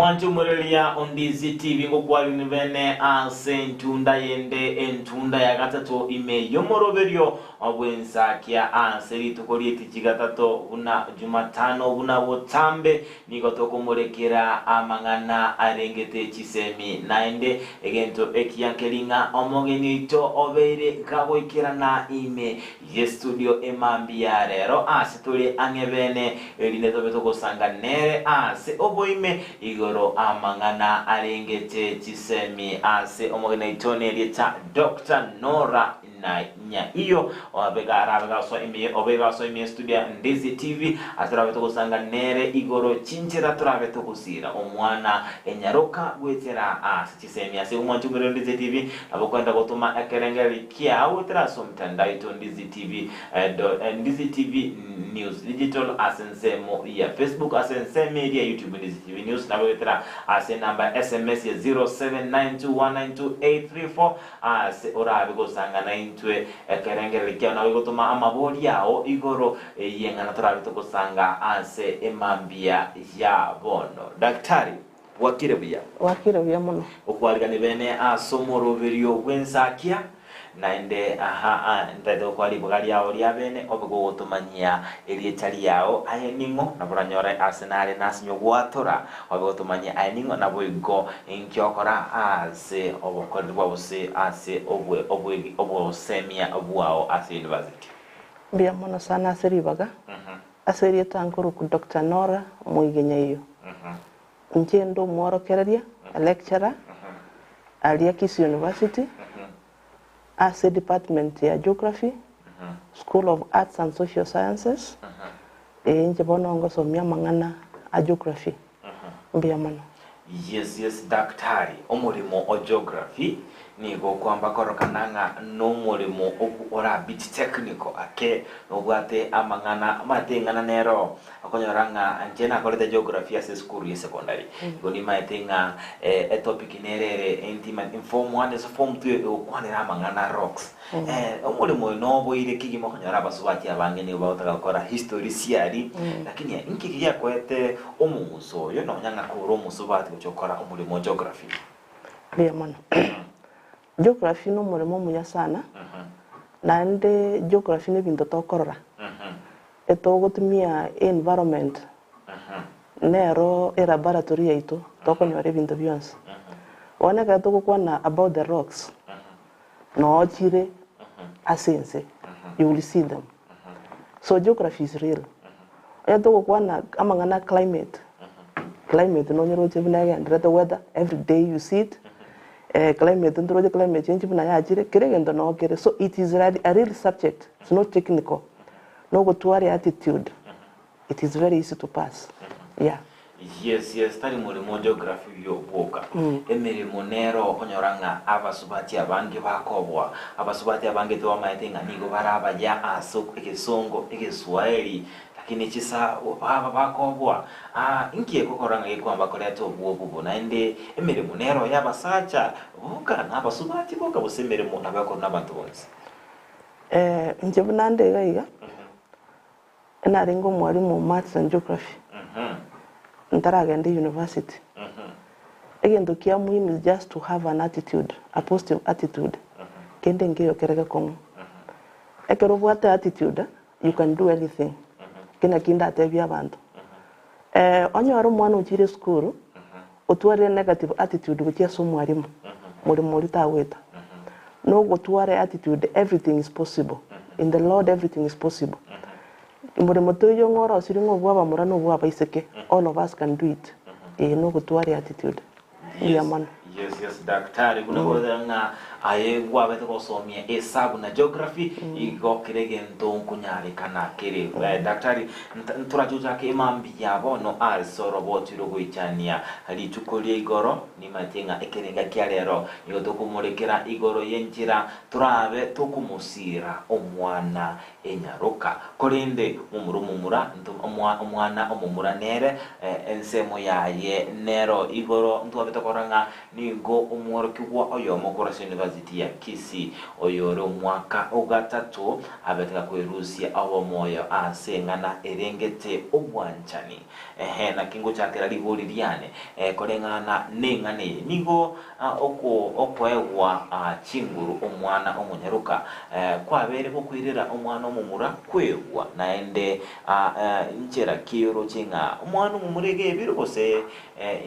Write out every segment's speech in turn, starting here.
Mwanche omoreria o Ndizi TV ngokwarine bene ase entunda yende entunda ya gatato ime y'omoroberio bw'ensakia ase rituko ri'etichi gatato buna Jumatano buna botambe nigo tokomorekera amang'ana arengete chisemi naende egento ekiya nkeri ng'a omogeni oito obeire gagoikerana ime y'estudio emambia ya rero ase tore ang'e bene, erinde tobe togosanga nere ase oboime igoro amang'ana arengete chisemi ase omogeni oito nerieta Doctor Norah Nyaio obe garabe gasoa ime obe gasoa ime y'estudio ya Ndizi TV ase torabe togosanga nere igoro chinchera torabe togosiira omwana enyaroka goetera ase Chisemi ase omwanchi omorero Ndizi TV nabo okoenda gotoma ekerengererio kiao goetera ase omotandao oito Ndizi TV Ndizi TV News Digital ase ensemo ya Facebook ase ensemo eria ya YouTube Ndizi TV News nabo goetera ase enamba ya SMS ya 0792192834 ase orabe gosangana intwe ekerengererio kiao nabo egotoma amaborio ao igoro y'eng'ana torabe togosanga ase emambia ya bono. Daktari. Bwakire buya. Bwakire buya mono. Okwarigania bene ase omoroberio bw'ensakia, naende aha ntaete gokora ribaga riao ria bene, obe gogotomanyia erieta riao aye ning'o, nabo oranyore ase nare nasinywe gwatora, obe gotomanyia aye ning'o, naboigo inki okora ase obokoreri bwao gose ase obwe obwegi obosemia bwao ase university. Mbuya mono sana ase ribaga. Ase erieta nkorokwa Doctor Norah Moigenyaiyo. Inche inde omworokereria, a lecturer, aria Kisii University, ase department ya Geography, School of Arts and Social Sciences, ee inche bono ngosomia amang'ana a Geography. Mbuya mono. Yes yes daktari, omoremo o geography nigo okwamba korokana ng'a nomoremo ora bit technical ake, nobwate amang'ana omanyete eng'ana nero Okonyora ng'a inche nakorete geography ase esukuru ye secondary, igo nimaete ng'a etopic nere ere entima form one ase form two egokwanera amang'ana a rocks. Omoremo oyo noboire kegima okonyora abasubati abange nigo bagotaka gokora history siari, lakini inki giakoete omong'uso oyo nonya ng'a kore omosubati gochia gokora omoremo o geography? Mbuya mono. Geography nomoremo omuya sana, naende geography nebinto tokorora. Etogotumia environment nero elaboratory yaito tokonyora ebinto bionsi. Bono ekero togokwana about the rocks noo chire ase ense you will see them. So geography is real. Onye togokwana amang'ana a climate, climate nonyeroche buna egenderete weather every day you see it, climate ntoroche climate change buna yachire kera egento noo kere so it is a real subject it's not technical. Nogotwara attitude it is very easy to pass yeah. Yes yes tari moremo geography oyio bwoka emeremo nero okonyora ng'a abasubati abange bakoboa abasubati abange tibamaete ng'a nigo bare abaya ase egesongo egeswaeri lakini chisa baba bakoboa aa inki egokora ng'a gekwamba koreta obwobu obo naende emeremo nero ya abasacha boka na abasubati boka gose emeremo nabo ekorwa na abanto bonsi. Inche buna nde iga iga, narenge omwalimu o Maths and Geography, ntaragenda university. Egento kia muhimu is just to have an attitude, a positive attitude, kende nkeiyo kere gekong'u. Ekero obwate attitude, you can do anything. Eki naki ndatebie abanto. Onyore omwana ochire esukuru, otwarire negative attitude gochia ase omwalimu, moremo oria tagoeta. Nogotwara attitude everything is possible, in the Lord everything is possible. Moremo toiyo ng'a orosirie ng'a obwo abamura na obwo abaiseke, all of us can do it, ee nogotwara attitude. Mbuya Yes, mono. yes, yes, daktari buna goteba ng'a aye gwabete gosomia esabu na geography igo kera egento nkonyarekana kere. Eh, daktari nta- ntorache gochaka emambia bono ase oroboti rogoichania rituko ria igoro nimaete ng'a ekerenga kia rero nigo tokomorekera igoro y'enchera torabe tokomosiira omwana enyaroka. Korende momura omomura, omwana omomura nere ensemo yaye nero igoro. Ntwabete korora ng'a nigo omworokigwa oyomo korwa ase university. University ya Kisii oyore omwaka ogatato abete gakwerusia obomoyo ase eng'ana erengete obwanchani. Ehe, naki ngochakera ribori riane koreng'ana neng'ana eye, nigo okoegwa chinguru omwana omonyaroka kwabeire gokoirera omwana omomura kwegwa, naende inchera ki oroche ng'a omwana omomura iga ebirwe gose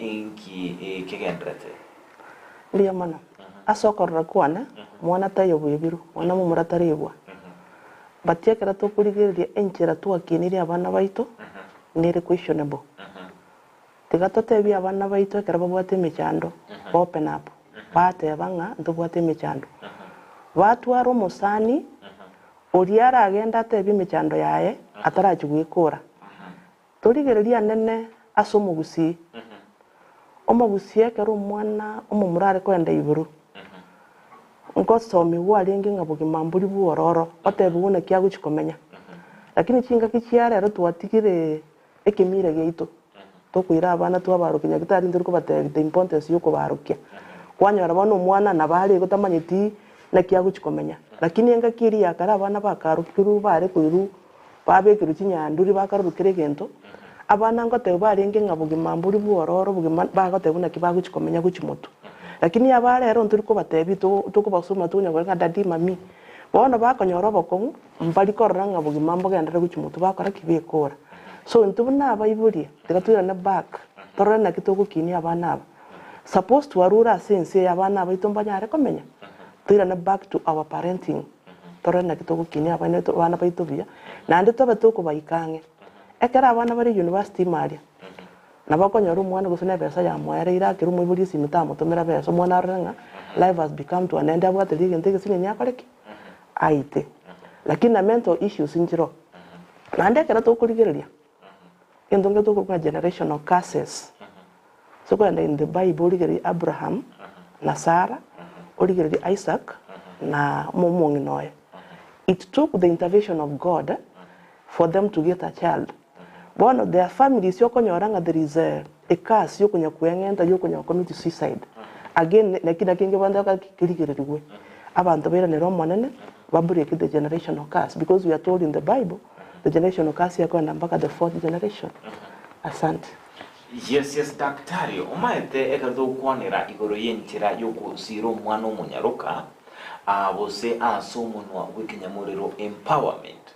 inki kegendererete? Mbuya mono. Ase okorora kwane, mwana taiyo bw'ebirwe, mwana momura tarebwa. But ekero tokorigereria enchera twakinirie abana baito, nere questionable. Tiga totebie abana baito ekero babwate emechando, ba open up, bateba ng'a ntobwate emechando. Batware omosani, oria aragende atebie emechando yaye, atarachia goekora. Torigererie anene ase omogusii. Omogusii ekero omwana omomura are koenda igoro, ngosomigwa arenge ng'a bogima mbori bwororo, otebigwe naki agochia komenya. Lakini chingaki chia rero twatigire ekemira giaito, tokoira abana twabarokia nyagetari ntori kobatebia the importance ya okobarokia. Kwanyora bono omwana nabo are igo tamanyeti naki agochia komenya. Lakini engaki eria ya kare abana bakarokirwe bare koirwa Babekerwe chinyanduri bakarorwa kera egento, abana ngotebwa barenge ng'a bogima mbori bwororo, bogima bagotebwa naki bagochia komenya gochia motwe. Lakini aba rero ntori kobatebia to tokobasoma tokonya korora ng'a daddy, mummy, bono bakonyora obokong'u mbari korora ng'a bogima mbogenderere gochia motwe bakora ki? Bekora. So intwe buna abaiboria, tiga toirane back, torore naki togokinia abana aba. Suppose twarure ase ense eye abana abaito mbanyare komenya? Toirane back to our parenting. Torore naki togokinia abana abana baito buya, naende tobe tokobaika ang'e. Ekero abana bare university ime aria, nabo okonyora omwana gose na ebesa yamoereire akere omoibori esimi tamotomera besa, omwana arore ng'a life has become to an end abwate riria egento egesinini akore ki? Aite. Lakini na mental issues nchiroo. Naende ekero tokorigereria, egento nkere tokorokwa ng'a generational curses, Ase okogenda in the bible origererie Abraham na Sarah, origererie Isaac na omong'ina oye. It took the intervention of God for them to get a child. Bono their families okonyora ng'a there is a curse yokonya kweng'enta yokonya commit suicide. Again naki naki ngebwate kerigererigwe abanto bairanere omonene ba break the generational curse because we are told in the bible the generational curse ekoenda mpaka the fourth generation. Asante. Yes yes daktari, omaete ekero togokwanera igoro y'enchera y'ogosiira omwana omonyaroka aa gose ase omonwa bw'ekenyamorero empowerment,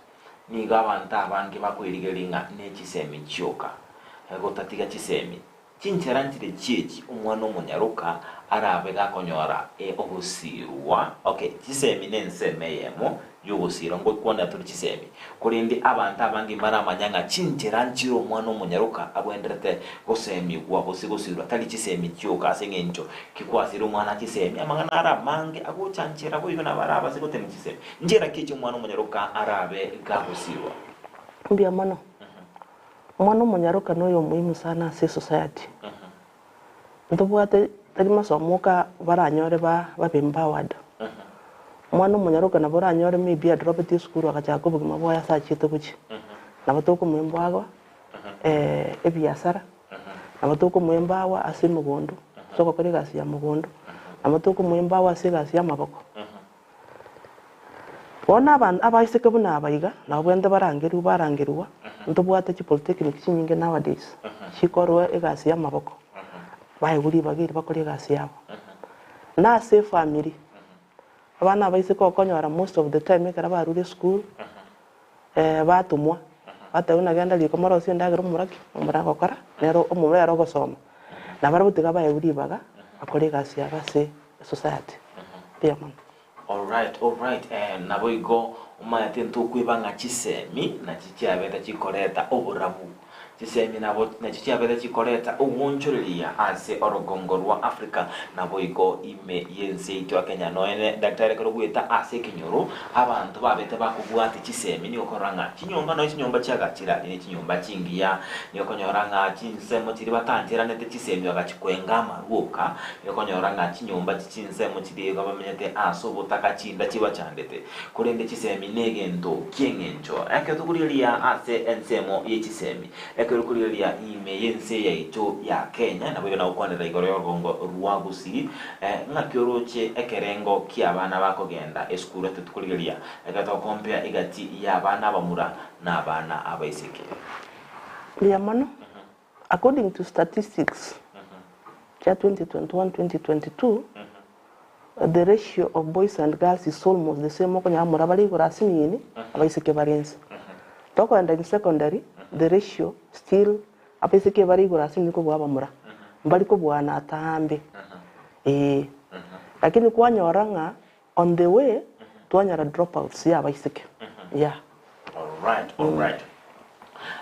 nigo abanto abange bakoerigereria ng'a ne chisemi chioka. Gotatiga chisemi, chinchera nchire chiechi omwana omonyaroka arabe gakonyora ogosiirwa, okay chisemi nensemo eyemo y'ogosiira ngokwanera tore chisemi, korende abanto abange mbaramanya ng'a chinchera nchire omwana omonyaroka agwenderete gosemigwa gose gosiirwa tari chisemi chioka ase eng'encho ki kwasire omwana chisemi amang'ana are amange agocha nchera boigo nabo arabase gotema chisemi. Nchera ki echi omwana omonyaroka arabe gagosiirwa? Mbuya mono. Omwana omonyaroka noyo omuhimu sana ase esociety. Ntobwate tari masomo oka baranyore ba babe empowered. Omwana omonyaroka nabo oranyore maybe adropete esukuru agachaka obogima bwaye ase achiete gochia. Nabo tokomoembawa ebiasara, nabo tokomoembawa ase emogondo, ase ogokora egasi ya mogondo, nabo tokomoembawa ase egasi ya amaboko. Bono abanto abaiseke buna aba iga, nabo bwente barangerigwe barangerigwa, ntobwate chipolytechnic chinyinge nowadays, chikorwa egasi y'amaboko, baegwe ribaga eri bakore egasi yabo. Na ase efamiri, abana abaiseke okonyora most of the time ekero barure esukuru, batomwa, batebwa buna genda riko morosie endagera omomura ki? Omomura agokora, nere omomura ere ogosoma. Nabarabwo tiga baegwe ribaga, bakore egasi yabo ase esociety. Mbuya mono. Alright, alright, eh, naboigo omanyete ntokweba ng'a chisemi nachi chiabete chikoreta oborabu. Chisemi nabo nachio chiabete chikoreta ogwonchoreria ase orogongo rwa Africa naboigo ime y'ense yaito ya Kenya. Noene daktari ekero goeta ase ekenyoro abanto babete bakobwati chisemi nigo okorora ng'a chinyomba nonya chinyomba chiagachire aria ne chinyomba chingiya, nigo okonyora ng'a chinsemo chiria batancheranete chisemi bagachikwenga amarwa oka, nigo okonyora ng'a chinyomba chinsemo chiria igo bamenyete ase obotaka chinda chibachandete. Korende chisemi negento ki'eng'encho. Ekero tokorigereria ase ensemo ye chisemi. Ekero okorigereria ime y'ense yaito ya Kenya, naboigo nagokwanera igoro y'orogongo rwa Gusii, ng'aki oroche ekerengo ki'abana bakogenda esukuru ase tikorigereria ekero togokompea egati y'abana abamura na abana abaiseke. Mbuya mono. According to statistics chia 2021, 2022, the ratio of boys and girls is almost the same okonyora abamura bare igoro ase emiini, abaiseke bare inse. Tokoenda in secondary, the ratio still abaiseke bare igoro ase emiini kobua abamura, mbari kobuana atambe, eeh. Lakini kwanyora ng'a on the way, twanyora dropouts ya abaiseke, yeah. Alright, alright.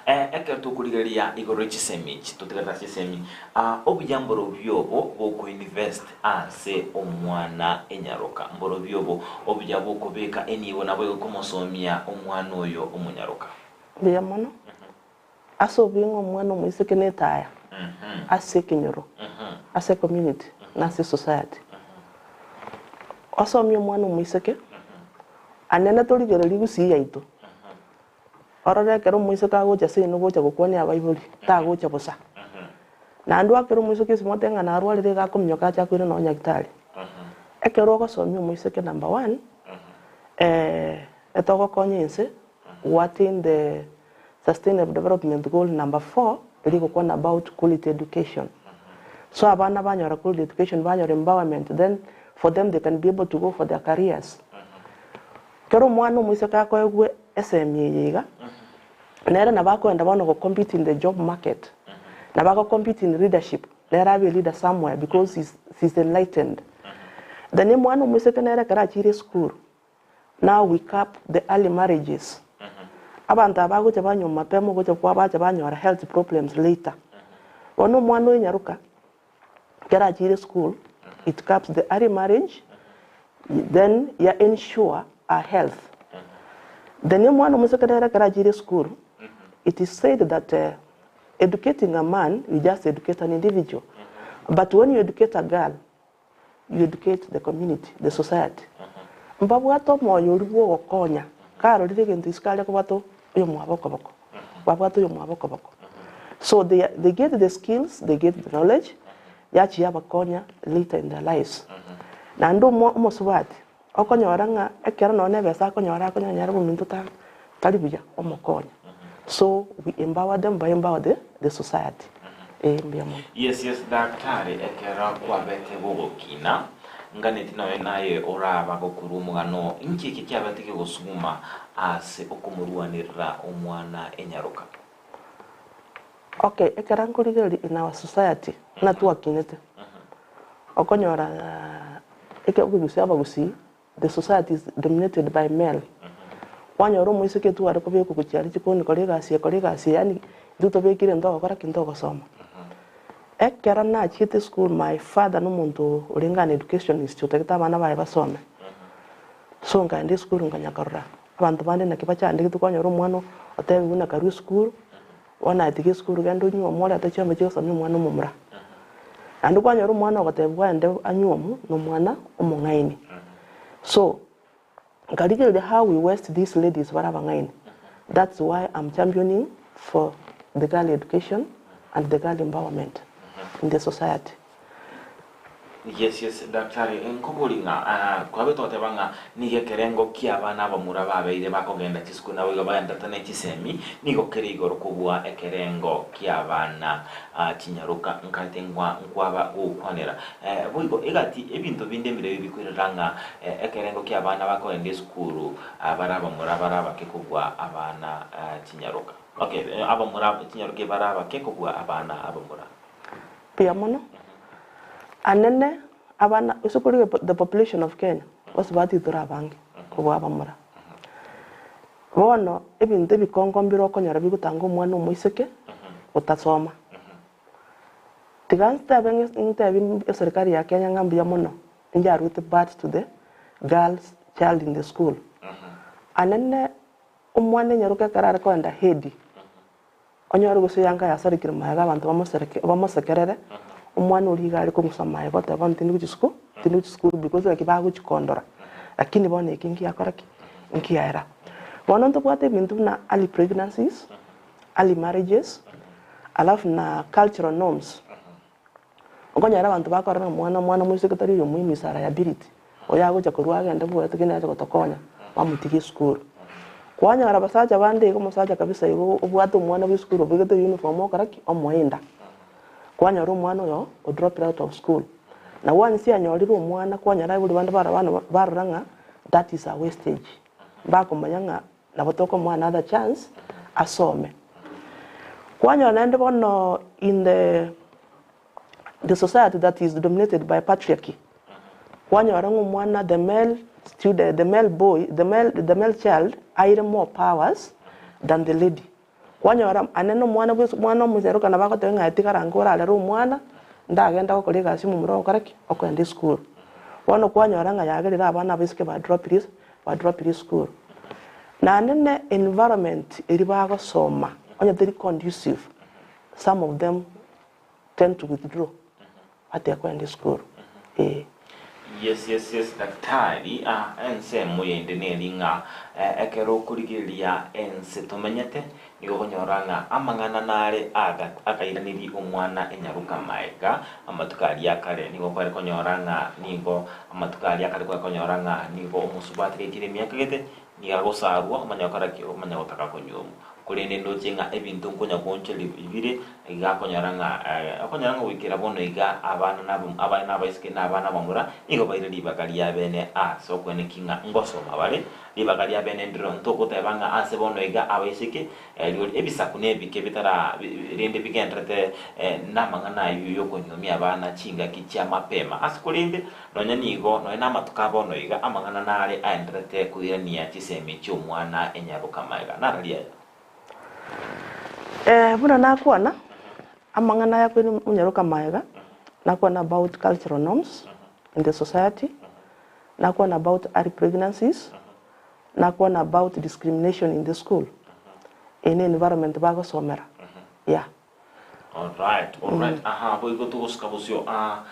Eh, ekero tokorigereria igoro ye chisemi echi, totigarete ase chisemi, ah, obuya mborobio obo bokoinvest ase omwana enyaroka. Mborobio obo obuya bokobeka enibo naboigo komosomia omwana oyo omonyaroka. Mbuya mono. Ase obuya ng'a omwana omoiseke netaya ase ekenyoro, ase ecommunity, na ase esociety. Osomie omwana omoiseke, anene torigereria gusii yaito, Orore ekero omoiseke agocha seino gocha gokwania abaibori, tagocha bosa. Naende oakere omoiseke esimo otebe ng'a narwarire iga akominyoka ache akoire nonye nyagitari. Ekero ogosomia omoiseke number one, etogokonya ense go attain the sustainable development goal number four, eria egokwana about quality education. So abana banyora quality education, banyora empowerment, then for them they can be able to go for their careers. Kera omwana omoiseke akoegwe esemi eye iga, nere nabo akoenda bono go compete in the job market, nabo ago compete in leadership, nere abe leader somewhere because he's, he's enlightened. Then omwana omoiseke nere ekero achire esukuru, now we cap the early marriages. Abanto aba bagocha banywa mapema ogocha kwa bacha banyora health problems later. Bono omwana oyo nyaroka, ekero achire esukuru, it caps the early marriage, Then ya ensure her health. Then omwana omoiseke nere ekero achire esukuru, it is said that educating a man you just educate an individual, but when you educate a girl, you educate the community, the society. Mbabwate omoyo oria bwa ogokonya, karorire egento isiko aria kobwata oyomwabo okoboko, babwate oyomwabo okoboko. So they they get the skills, they get the knowledge, yachia yabakonya later in their lives. Naende omo omosubati, okonyora ng'a ekero nonye na ebesa akonyora akonyora nyare omominto ta tari buya, omokonya. So we empower them, ba empower the the society. Eh mbuya mono. Yes yes daktari ekero kwabete gogokina nganeti noyo naye oraba gokorwa omogano oo inki eke kiabete gegosuguma ase okomorwanerera omwana enyaroka? Okay, ekero nkorigereria in our society buna twakinete, okonyora eke okogusia abagusii, the society is dominated by male. Kwanyora omoiseke tware kobekwa gochia aria chikoni kora egasi eye kora egasi eye yaani intwe tobekire ntogokora ki ntogosoma. Ekero nachiete esukuru my father na omonto orenge an educationist otagete abana baye basome, so nkaenda esukuru nkanya korora abanto bande naki bachandegete kwanyora omwana otebiwe buna karue esukuru, Bono atiga esukuru genda onywe omo orete chiombe chigosamia omwana omomura. Naende kwanyora omwana ogotebiwa aende anywe omo na omwana omong'aini. So, nkarigereria how we waste these ladies bare abang'aini. That's why I'm championing for the girl education and the girl empowerment in the society. Yes yes daktari nkobori ng'a ah, kwabete goteba ng'a nigo ekerengo kia abana abamura babeire bakogenda chisukuru naboigo baendete ne chisemi nigo kere igoro kobua ekerengo kia abana ah, chinyaroka nkaete ngwa nkwaba gokwanera eh, boigo egati ebinto binde mbire bikoirera ng'a eh, ekerengo kia abana bakogenda esukuru ah, bare abamura bare abake kobua abana ah, chinyaroka okay abamura chinyaroka ebare abake kobua abana abamura. Mbuya mono. Anene abana ase okorigia the population of Kenya bonsi batitora abange kobua abamura. Bono ebinto ebikongo mbire okonyora bigotanga omwana omoiseke gotasoma. Tiga ntebe ng'a ntebi eserikari ya Kenya ng'a mbuya mono inyaruete birth to the girls child in the school. Anene omwana enyaroke ekero are kogenda head. Onyore gose yanga yasarekire magega abanto bamosereke bamosekerere, omwana oria iga are kong'usa magega oteba bono tindi gochia suku tindi gochia sukuru because naki bagochia kondora, lakini bono eke ngiakora ki? Nkiaera. Bono ntobwate ebinto buna early pregnancies, early marriages, Alafu na cultural norms, okonyora abanto bakorora ng'a mwana omwana omoiseke tari oyo muhimu is a liability, oyo agocha korwa agende bwoye kende ache gotokonya, bamotiga esukuru. Kwanyora abasacha bande iga omosacha kabisa igo obwate omwana bwa esukuru obegete uniform okora ki? Omoenda. Kwanyora omwana oyo o dropire out of school. Na once anyorire omwana kwanyora aibori bande barora barora ng'a that is a wastage, mbakomanya ng'a Nabo tokomoa another chance asome. Kwanyora naende bono in the the society that is dominated by patriarchy, kwanyora ng'a omwana the male student, the male boy, the male, the male child aire more powers than the lady. Kwanyora ane na omwana bwe omwana omonyaroka nabo agoteba ng'a aye tigara ange orarere omwana, ndagenda gokora egasi omomura ogokora ki? Okoenda esukuru. Bono kwanyora ng'a yagerire abana abaiseke ba dropire ba dropire esukuru. Naende ne environment eria bagosoma onye teri conducive, some of them tend to withdraw bateba kogenda esukuru eh. Yes yes yes daktari ah ensemo yende neri ng'a ekero okorigereria ense tomenyete nigo okonyora ng'a amang'ana nare aga akairaneria omwana enyaroka maega amatuko aria akare nigo kware konyora ng'a nigo amatuko aria akare kware konyora ng'a nigo omosubati gaikire emiaka gete nigo agosarwa omanya gokora ki omanya gotaka konyuomwa. Korende ndoche ng'a ebinto nkonya goonchoria bire, iga akonyora ng'a okonyora ng'a goikera bono iga abana na abana abaiseke na abana abamura nigo baire ribaga riabene ase okweneki ng'a ngosoma bare, ribaga riabene ndiro ntogoteba ng'a ase bono iga abaiseke rirorio ebisaku na ebike bitara rende bigendererete namang'ana ayio yokonyuomia abana chingaki chia mapema. Ase korende Nonya nigo, nonya namatuko a bono iga, amang'ana nare aenderete koirania chisemi chi'omwana enyaroka magega. Nararia aya. Eh, buna nakwana, amang'ana aya koirania omonyaroka magega, nakwana about cultural norms in the society, nakwana about early pregnancies, nakwana about discrimination in the school, eye ne environment bagosomera, yeah. Alright, alright. Aha, boigo togosuka bosio aa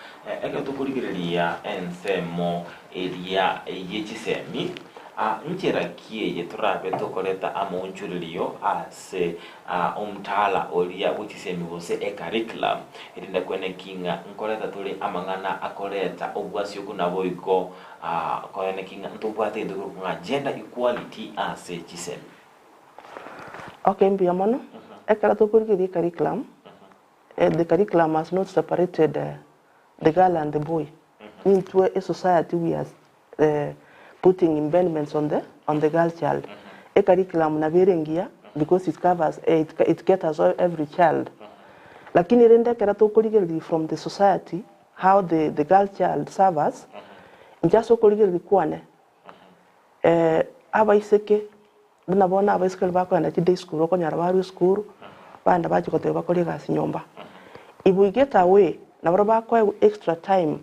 ekero tokorigereria ensemo eria ye chisemi, ah, nchera ki eye torabe tokoreta amaonchorerio ase ah, omtaala oria bwe chisemi gose ecurriculum, erinde kwene ki ng'a nkoreta tore amang'ana akoreta obwasioku naboigo ah, koene ki ng'a ntobwate egento kekorokwa ng'a gender equality ase chisemi. Okay, mbuya mono. Ekero tokorigereria ecurriculum, the curriculum has not separated the girl and the boy. Intwe esociety we are putting impediments on the on the girl child. Ecurriculum nabo ere engiya because it covers it it caters every child. Lakini rende ekero tokorigereria from the society how the the girl child suffers, inche ase okorigereria kwane, Abaiseke, buna bono abaiseke baria bakogenda chiday school okonyora barwa esukuru, bagenda bachia gotebia bakore egasi nyomba. If we get away, nabarobwo bakoegwa extra time,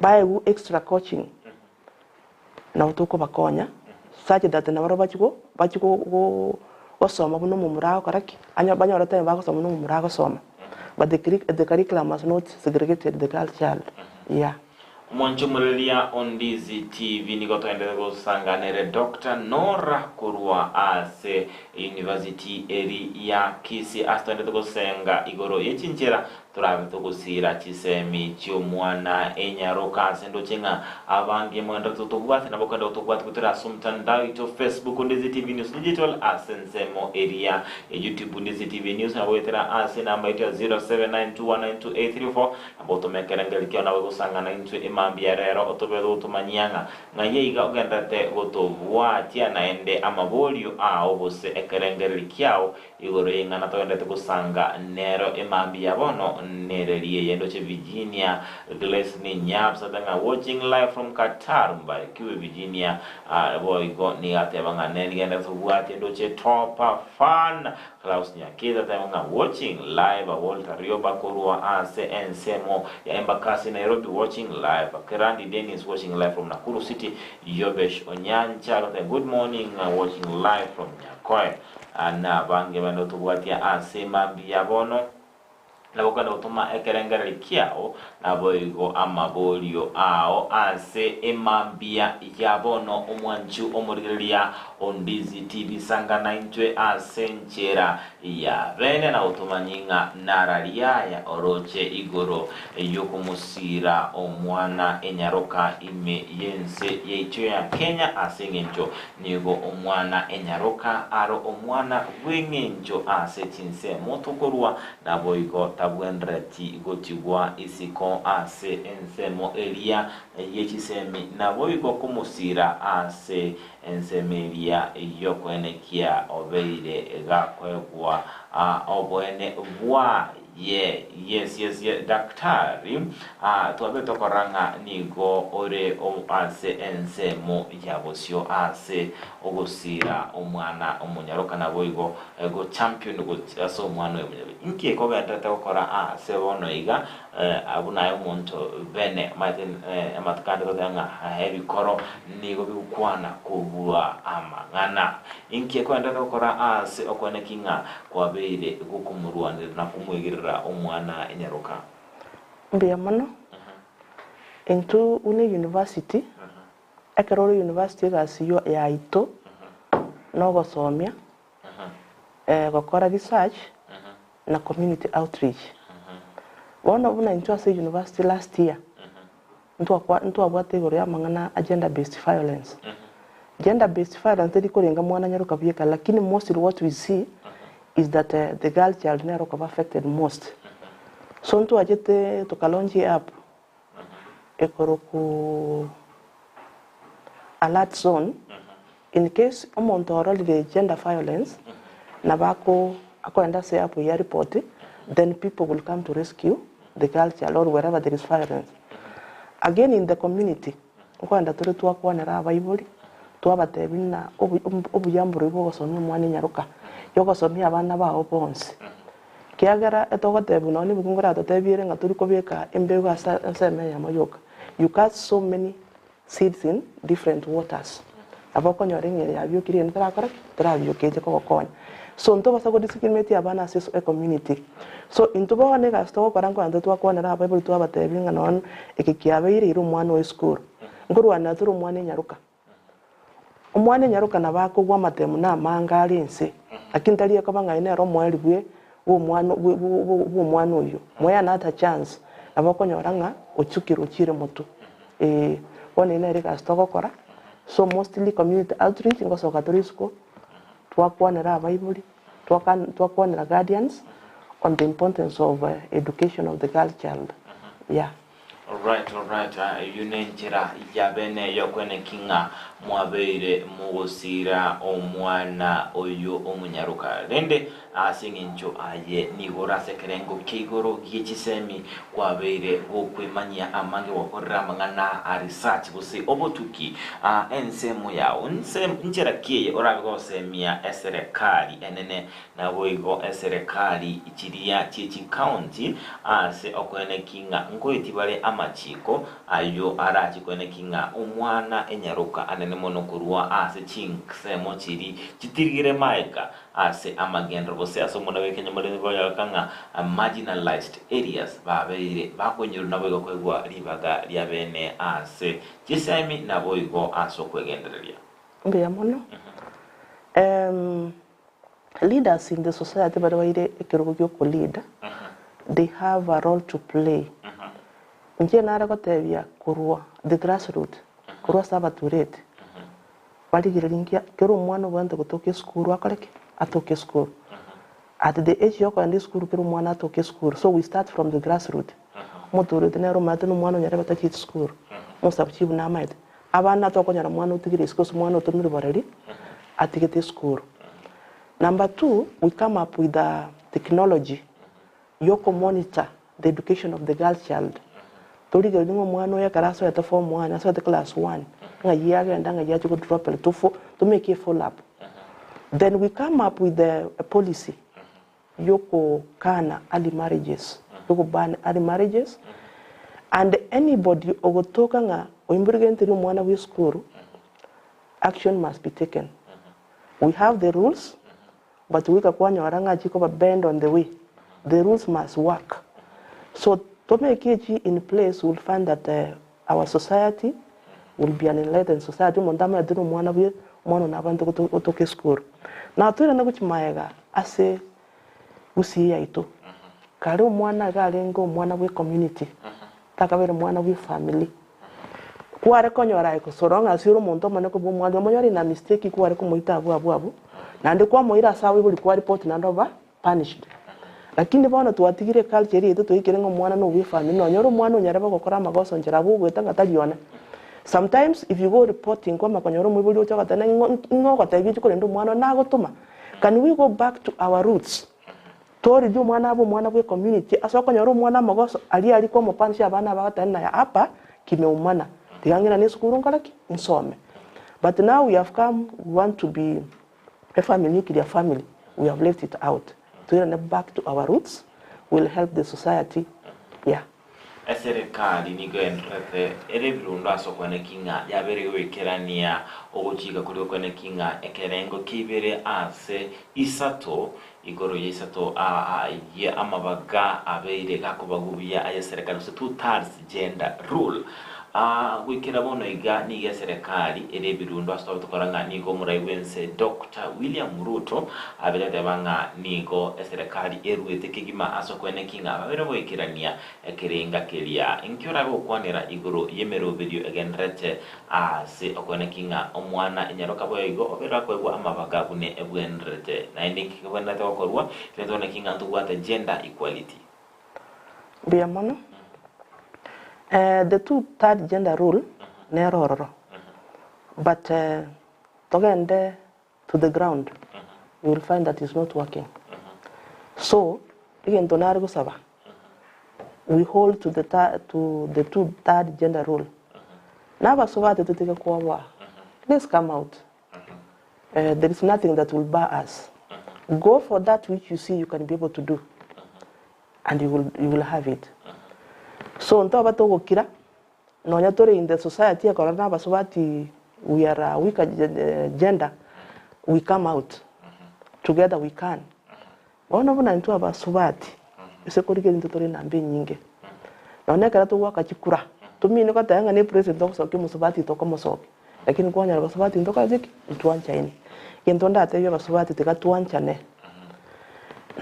baegwe extra coaching, nabo tokobakonya such that nabarobwo bachie go bachie go go gosoma buna omomura agokora ki? Anyo banyore time bagosoma buna omomura agosoma. But the the curriculum has not segregated the girl child, yeah. Omonchomoreria o Ndizi TV nigo toenderete gosanga nere Doctor Norah korwa ase University eri ya Kisii ase toenderete gosenga igoro ye chinchera torabe togosira chisemi chi'omwana enyaroka ase ndoche ng'a abange moenderete gotobwatia nabo okenda gotobwatia goetera ase omotandao oito Facebook Ndizi TV News Digital ase ensemo eria ya YouTube Ndizi TV News nabo goetera ase enamba yaito ya 0792192834 Nabo otome ekerengerio kiao nawe gosang'ana intwe emambia ya rero, otobe gotomanyia ng'a ng'ai aiga ogendererete gotobwatia, naende amaborio ao gose ekerengererio kiao igoro y'eng'ana togendererete gosanga nero emambia ya bono nereri eye. Ndoche Virginia Glesney Nyabsate ng'a watching live from Qatar mbarikiwe Virginia boigo nigo ateba ng'a nenigendererete kobwatia ndoche Topa Fan Klaus Nyakiza ateba ng'a watching live Walter Rioba korwa ase ensemo ya Embakasi Nairobi watching live Kerandi Dennis watching live from Nakuru City Yobesh Onyancha agoteba good morning watching live from Nyakoe na abange bande otobwatia ase mambia bono. Nabo okogenda gotoma ekerengererio kiao, naboigo amaborio ao ase emambia ya bono. Omwanchu omorigereria o Ndizi TV, sangana intwe ase enchera ya bene na gotomanyie ng'a nararia aya oroche igoro y'okomosiira omwana enyaroka ime y'ense yaito ya Kenya ase engencho Nigo omwana enyaroka are omwana bw'engencho ase chinsemo tokorua, naboigo tabwenereti gotigwa isiko ase ensemo eria ye chisemi, naboigo komosira ase ensemo eria y'okoenekia obeire gakoegwa oboene bwaye. Yes, yes, yes, Daktari, ah, twabe tokorora ng'a nigo ore ase ensemo ya bosio ase ogosiira omwana omonyaroka naboigo go champion ase omwana oyo omonyaroka. Inki ekogenderete gokora ase bono iga abwo naye omonto bene omanyete amatuko ande totebe ng'a ebikoro nigo bigokwana kobua amang'ana. Inki ekogenderete gokora ase okoeneki ng'a Kwabeire gokomorwanera na komwegerera omwana enyaroka. Mbuya mono. Intwe buna university, ekero ore university egasi yaito nogosomia, gokora research na community outreach. Bono buna intwe ase university last year, ntwabwate igoro y'amang'ana a gender based violence. Gender based violence teri korenga mwana nyaroka bweka lakini mostly what we see is that the girl child nere okoba affected most. So ntwachete toka launch app ekorokwa alert zone in case omonto ororire gender violence nabo ako akoenda ase app eyio areport then people will come to rescue the girl child or wherever there is violence. Again in the community, nkoenda tore twakwanera abaibori, twabatebia ng'a obuya mborobio bwa ogosomia omwana enyaroka, ya ogosomia abana bao bonsi. Kiagera etogotebiwa nonye na ebuku nkoratotebie ere ng'a tori kobeka embego ase ensemo eyemo yoka, you cast so many seeds in different waters. Nabo okonyora eng'eria yabiokire eyende terakora ki? Terabioka eche kogokonya. So ntobasa go discriminate abana ase ecommunity. So intwe bono egasi togokora nkorenta twakwanera abaibori twabatebia ng'a nonya eke kiabeire ira omwana oye esukuru. Nkorwanera tore omwana enyaroka. Omwana enyaroka nabo akogwa amatemu na amange are ense, lakini tari ekoba ng'a aye nere omoeri bwe bw'omwana bwe bwe bw'omwana oyio. Moe another chance, nabo okonyora ng'a ochukire ochire motwe. Eeh, bono eye nere egasi togokora, so mostly community outreach ngosoka tore isiko, twakwanera abaibori, twaka twakwanera guardians on the importance of education of the girl child, yeah. Alright, alright, eyio nenchera ya bene y'okweneki ng'a mwabeire mogosiira omwana oyo omonyaroka. Rende ase engencho aye nigo ore ase ekerengo kia igoro gie chisemi, kwabeire gokwemanyia amange gwakorire amang'ana a research gose obotuki ensemo yao. Nse nchera ki eye orabe gosemia eserekari enene Naboigo eserekari chiria chie chikaunti ase okoeneki ng'a nkoetie bare amachiiko ayio arache koeneki ng'a omwana enyaroka anene mono korwa ase chinsemo chiria chitirigire maega ase amagenderero gose ase omona bw'ekenyamorembe bayoka ng'a marginalised areas babeire bakonyorwa naboigo koegwa ribaga ria bene ase chisemi naboigo ase okwegendereria. Mbuya mono. Leaders in the society baria baire ekerogo gia oko lead, they have a role to play. Inche nare gotebia korwa the grass root, korwa ase abatureti, barigererie nkia kera omwana obwenerete gotoka esukuru akore ki? Atoke esukuru. At the age ya okogenda esukuru kera omwana atoke esukuru, so we start from the grass root. Omotureti nere omanyete na omwana onyarebe tachieti sukuru, omosabu chief namaete. Abana tokonyora mwana otigire isiko gose mwana otomirwe boreri atigete esukuru. Number two, we come up with a technology yoko monitor the education of the girl child. Torigereria ng'a omwana oyo ekero asoete form one, asoete class one, ng'ai agenda ng'ai achia go drop to fo to make a follow up. Then we come up with a policy yokokana early marriages, yogo ban early marriages, and anybody ogotoka ng'a oimborigenteria omwana bwa esukuru, action must be taken. We have the rules, but goika kwanyora ng'a chikoba bend on the way. The rules must work. So to make echi in place we will find that our society will be an enlightened society omonto amaete na omwana bwe omwana one abante gotoka esukuru. Na toirane gochia maega ase gusii yaito, kare omwana iga arenge omwana bwe community takabeire mwana bwe family. Kware konyora aye so long as ore omonto omonene kobua omwalimu omonyore in a mistake kware komoita abwo abwo abwo naende kwamoira ase abaibori kwa report naende oba punished. Lakini bono twatigire eculture eria yaito twaikire ng'a omwana no bwe family nonye ore omwana onyarebe gokora amagoso nchera abwo ogoeta ng'a tari one. Sometimes if you go reporting kwamanya konyora omoibori ocha ogoteba ng'o ng'o ogotebia oche korenda omwana one nagotoma. Can we go back to our roots torigie omwana abe omwana bwe community ase okonyora omwana amagoso aria aria kwamopanisha abana aba agoteba naye hapa kimeumana tiga ng'irane esukuru nkore ki? Nsome. But now we have come we want to be a family nuclear family we have left it out toirane back to our roots will help the society yeah. Eserekari nigo endererete ere ebirundo ase okweneki ng'a yabeire goikerania ogochika koria okweneki ng'a ekerengo kia ibere ase isato igoro ya isato ye amabaga abeire gakobagwa buya ayeserekari gose two thirds gender rule. Goikera bono iga nigo eserekari ere ebirundo ase tobe tokora ng'a nigo omorai bw'ense Doctor William Ruto abeire goteba ng'a nigo eserekari eruete kegima ase okweneki ng'a babere goikerania ekerenga keria. Inki orabe gokwanera igoro y'emeroberio egendererete ase okweneki ng'a omwana enyaroka boigo obeire akoegwa amabaga buna ebwenerete? Naende inki kebwenerete gokorwa ekero tokweneki ng'a ntobwate gender equality? Mbuya mono. The two third gender rule nere ororo but togende to the ground you will find that is not working. So egento nare gosaba we hold to the to the two third gender rule na abasubati totige koboa let's come out there is nothing that will bar us go for that which you see you can be able to do and you will, you will have it so ntoba togokira nonya tore in the society ekorora na abasubati we are a weaker gender we come out together we can bono buna intwe abasubati ase korigereria intwe tore enamba enyinge nonya ekero togoaka chikura tomine goteba ng'a ne president ogosokia omosubati tokomosokia Lakini kwanyora abasubati ntokoreti ki? Ntwanchaine. Egento ndatebie abasubati tiga twanchane.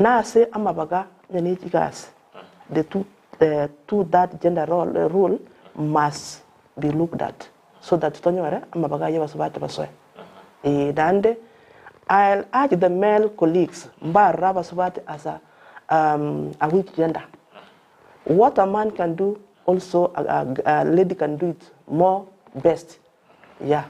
Na ase amabaga onye ne chigasi, the two, the two that gender role, rule must be looked at so that tonyore amabaga ayio abasubati basoe. Eeh, naende I'll urge the male colleagues mbarore abasubati as a, um, a weak gender. What a man can do also a, a lady can do it more best yeah.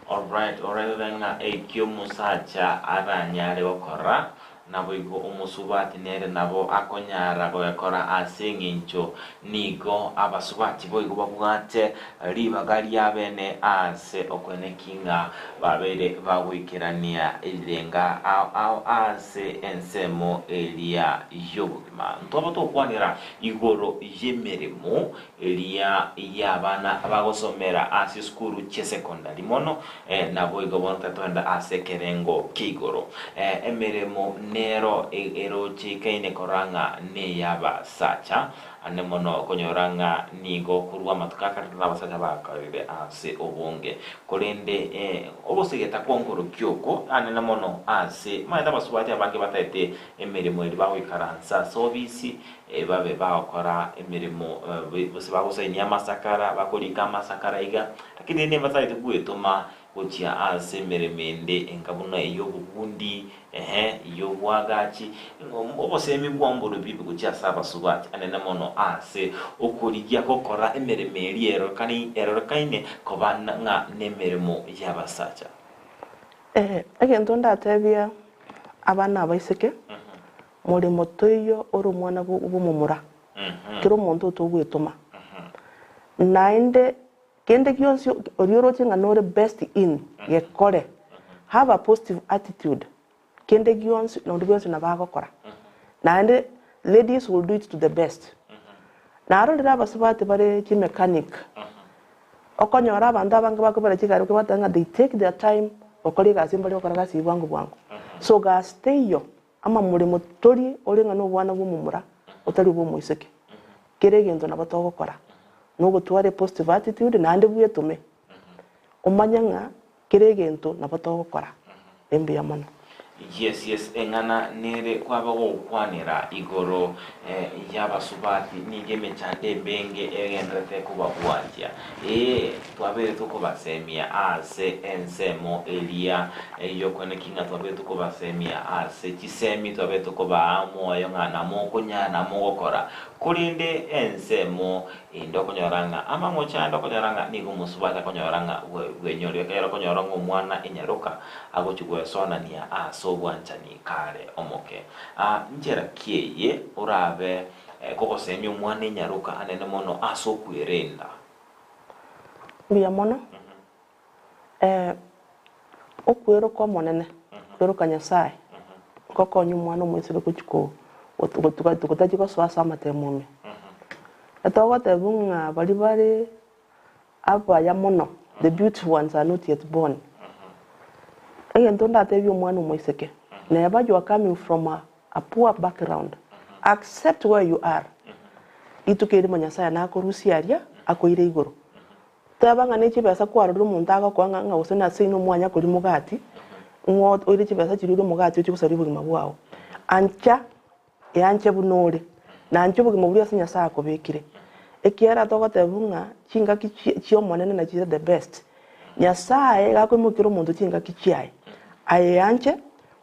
Alright, orarore ng'a ekio omosacha aranyare gokora, naboigo omosubati nere nabo akonyara gogekora ase engencho nigo abasubati boigo babwate ribaga riabene ase okweneki ng'a babeire bagoikerania rirenga ao ao ase ensemo eria y'obogima. Ntwaba togokwanera igoro y'emeremo eria y'abana bagosomera ase esukuru chi'esekondari mono, naboigo bono tatoenda ase ekerengo kia igoro. Emeremo nero erochekaine korora ng'a ney'abasacha, ande mono okonyora ng'a nigo korwa amatuko a kare nabasacha bakarire ase obonge. Korende ogosegeta kw'onkorokia oko anene mono ase maete abasubati abange bataete Emeremo eria bagoikaransa ase obisi, babe bagokora emeremo gose bagosainia amasakara, bakorika amasakara iga, lakini rende mbatagete gwetoma gochia ase emeremo ende enga buna ey'obobundi, ehe, ey'oboagachi, obosemi bwao mborobio gochia ase abasubati anene mono ase okorigia gokora emeremo eria erorekaine koba ng'a nemeremo y'abasacha. Egento ndatebie abana abaiseke, moremo toiyo ore omwana bw'omomura, kera omonto otogwetoma. Naende kende gionsi oria oroche ng'a nore best in, gekore. Have a positive attitude, kende gionsi na onde bwensi nabo agokora. Naende ladies will do it to the best. Narorire abasubati bare chimechanic, Okonyora abanto abange bakobera chigari bakobatebia ng'a they take their time gokora egasi mbare gokora egasi eyio bwango bwango. So gasi teiyo. Amamoremo tori ore ng'a nobwana bw'omomura otari obw'omoiseke. Kera egento nabo togokora, nogotwara epositive attitude naende bwetome, omanye ng'a kera egento nabo togokora. Mbuya mono. Yes yes eng'ana nere kwaba gokwanera igoro y'abasubati nigo emechando emenge egenderete kobabwatia. Ee, twabeire tokobasemia ase ensemo eria y'okoeneki ng'a twabeire tokobasemia ase chisemi, twabeire tokobaa omoyo ng'a namokonyara namogokora. Korende ensemo ende okonyora ng'a amang'ocho ande okonyora ng'a nigo omosubati akonyora ng'a bwenyorire, ekero okonyora ng'a omwana enyaroka agochia gwesonania ase obwanchani kare omoke. Aa nchera ki eye orabe kogosemia omwana enyaroka anene mono ase okwerenda? Mbuya mono. Okweroka Omonene, kweroka Nyasae, ngokonya omwana omoiseke gochia ko gotachia gosoa ase amatemo ime. Etogotebwa ng'a baria bare abaya mono, the beautiful ones are not yet born. Egento ndatebie omwana omoiseke, neba you are coming from a a poor background, accept where you are. Rituko erimo Nyasae nakorusie aria akoire igoro. Teba ng'a ne chibesa kwarorire omonto agokoa ng'a ng'a gose nase inwe mwanya koria mogati, ng'o oire chibesa chiria orie omogati ochie gosaria obogima bwao. Ancha, eanche buna ore, na ancha obogima boria ase Nyasae akobekire. Ekiagera togotebwa ng'a chingaki chi chi'Omonene nachio chire the best. Nyasae iga akoimokia omonto chingaki chiaye, aye eanche,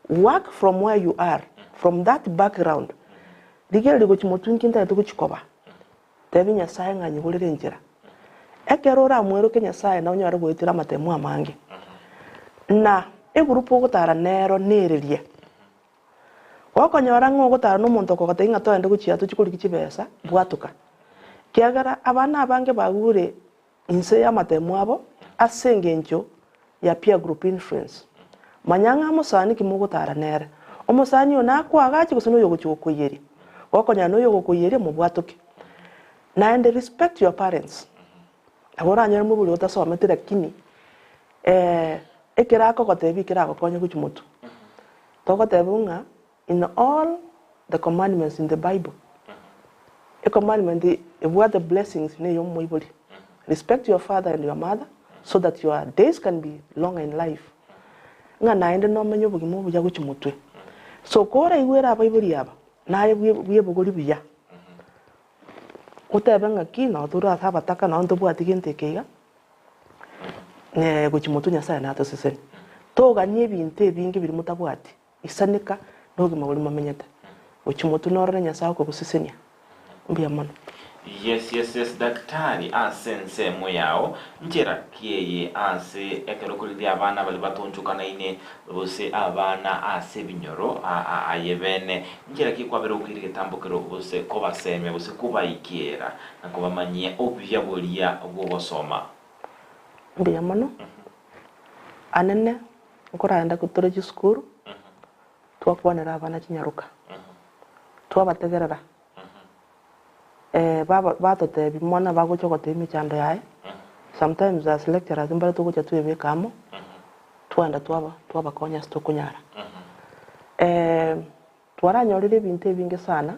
work from where you are, from that background, rigereria gochia motwe inki ntagete gochia koba. Tebia Nyasae ng'a anyigorere enchera. Ekero oramweroke Nyasae na onyare goetera amatemo amange. Na egurupu ogotara nero nereria. Gokonyora ng'a ogotara nomonto okogotebia ng'a togende gochia tochie korigia chibesa, bwatoka. Ekiagera abana abange bagure inse y'amatemo abo ase engencho ya peer group influence. Manya ng'a mosani ki mogotara nere. Omosani oyo nakoagache gose noyo ogochia gokoiyeria. Gokonyora noyo ogokoiyeria mobwatoke. Naende respect your parents. Nabo oranyore mobori otasometi lakini ekero akogotebia ekeragokonye gochia motwe. Togotebigwa ng'a In all the commandments in the bible, ecommandment ebwate blessings neyomoibori, respect your father and your mother so that your days can be longer in life, ng'a naende nomenye obogima obuya gochia motwe. So koraigwere abaibori aba, naye bwebogori buya, otebe ng'aki noo tore ase abataka noo ntobwati gento eke iga, gochia motwe Nyasaye natosesenie. Toganie ebinto ebinge biria motabwati. Isaneka nobogima boria momenyete. Gochia motwe norore Nyasae okogosesenia. Mbuya mono. Yes yes yes daktari ase ensemo yao nchera ki eye ase ekero koriria abana baria batonchokanaine gose abana ase ebinyoro aye bene nchera ki kwabere gokoira egetambokero gose kobasemia gose kobaikiera na kobamanyia obuya boria bwogosoma. Mbuya mono. Anene nkoragenda tore chisukuru, twakwanera abana chinyaroka, twabategerera, baba batotebia omwana bagocha gotebia emechando yaye, sometimes as lecturers mbare togocha twebeka amo, twagenda twaba twabakonya ase tokonyara. Twaranyorire ebinto ebinge sana,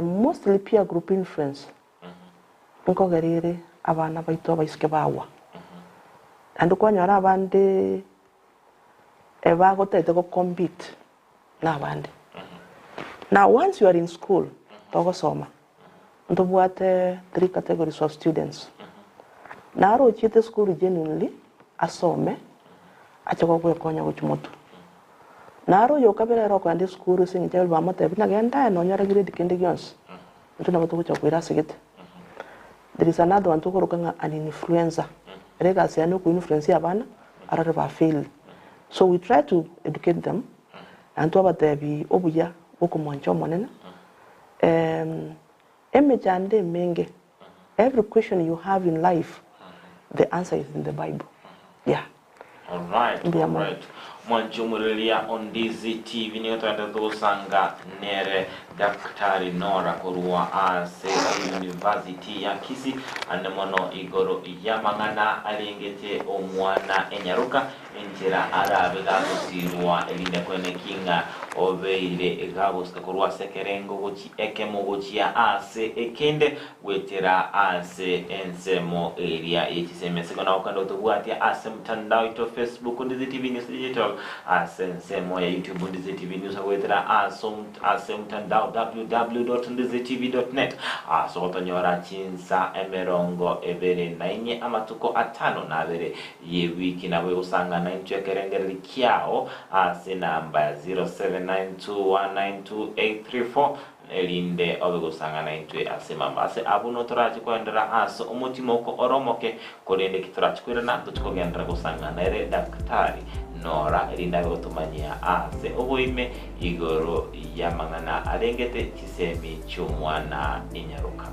mostly peer group influence. Nkogera ere abana baito abaiseke bagwa, naende kwanyora abande ebagotete go compete na abande. Now once you are in school togosoma, ntobwate three categories of students, naro ochiete esukuru genuinely asome ache gogwekonya gochia motwe, naro oyo okabere ere okogenda esukuru ase eng'encho abaibori bamotebia buna genda aye nonyore grade kende gionsi. Intwe nabo togocha koira ase gete. There is another one tokoroka ng'a an influencer. Ere egasi yaye noko influence abana arore ba fail. So we try to educate them naende twabatebi obuya bwa okomwancha Omonene. Emechando emenge, every question you have in life, the answer is in the bible. Yeah. Alright, Mbuya mono. alright. Mwanche omorereria o Ndizi TV nigo togenderete gosanga nere Daktari Nora korwa ase University ya Kisii ande mono igoro y'amang'ana arengete omwana enyaroka enchera arabe gagosirwa erinde koeneki ng'a obeire gagosika korwa ase ekerengo gochi ekemo gochia ase ekende Goetera ase ensemo eria ye chisemi ase kona gokenda gotobwatia ase mtandao oito Facebook Ndizi TV News Digital, ase ensemo ya YouTube Ndizi TV News goetera ase ase mtandao www.ndizitv.net ase ogotonyora chinsa 24 amatuko atano na abere y'ewiki nabo egosangana intwe ekerengereri kiao ase enamba ya 0792192834 Erinde obe gosang'ana intwe ase mama. Ase abwo notorache koenderera ase omotimoko ore omoke, korende ki torache koirana, ntoche kogenderera gosang'ana ere Daktari Nora, erinde abe gotomanyia ase oboime igoro y'amang'ana arengete chisemi chi'omwana inyaroka.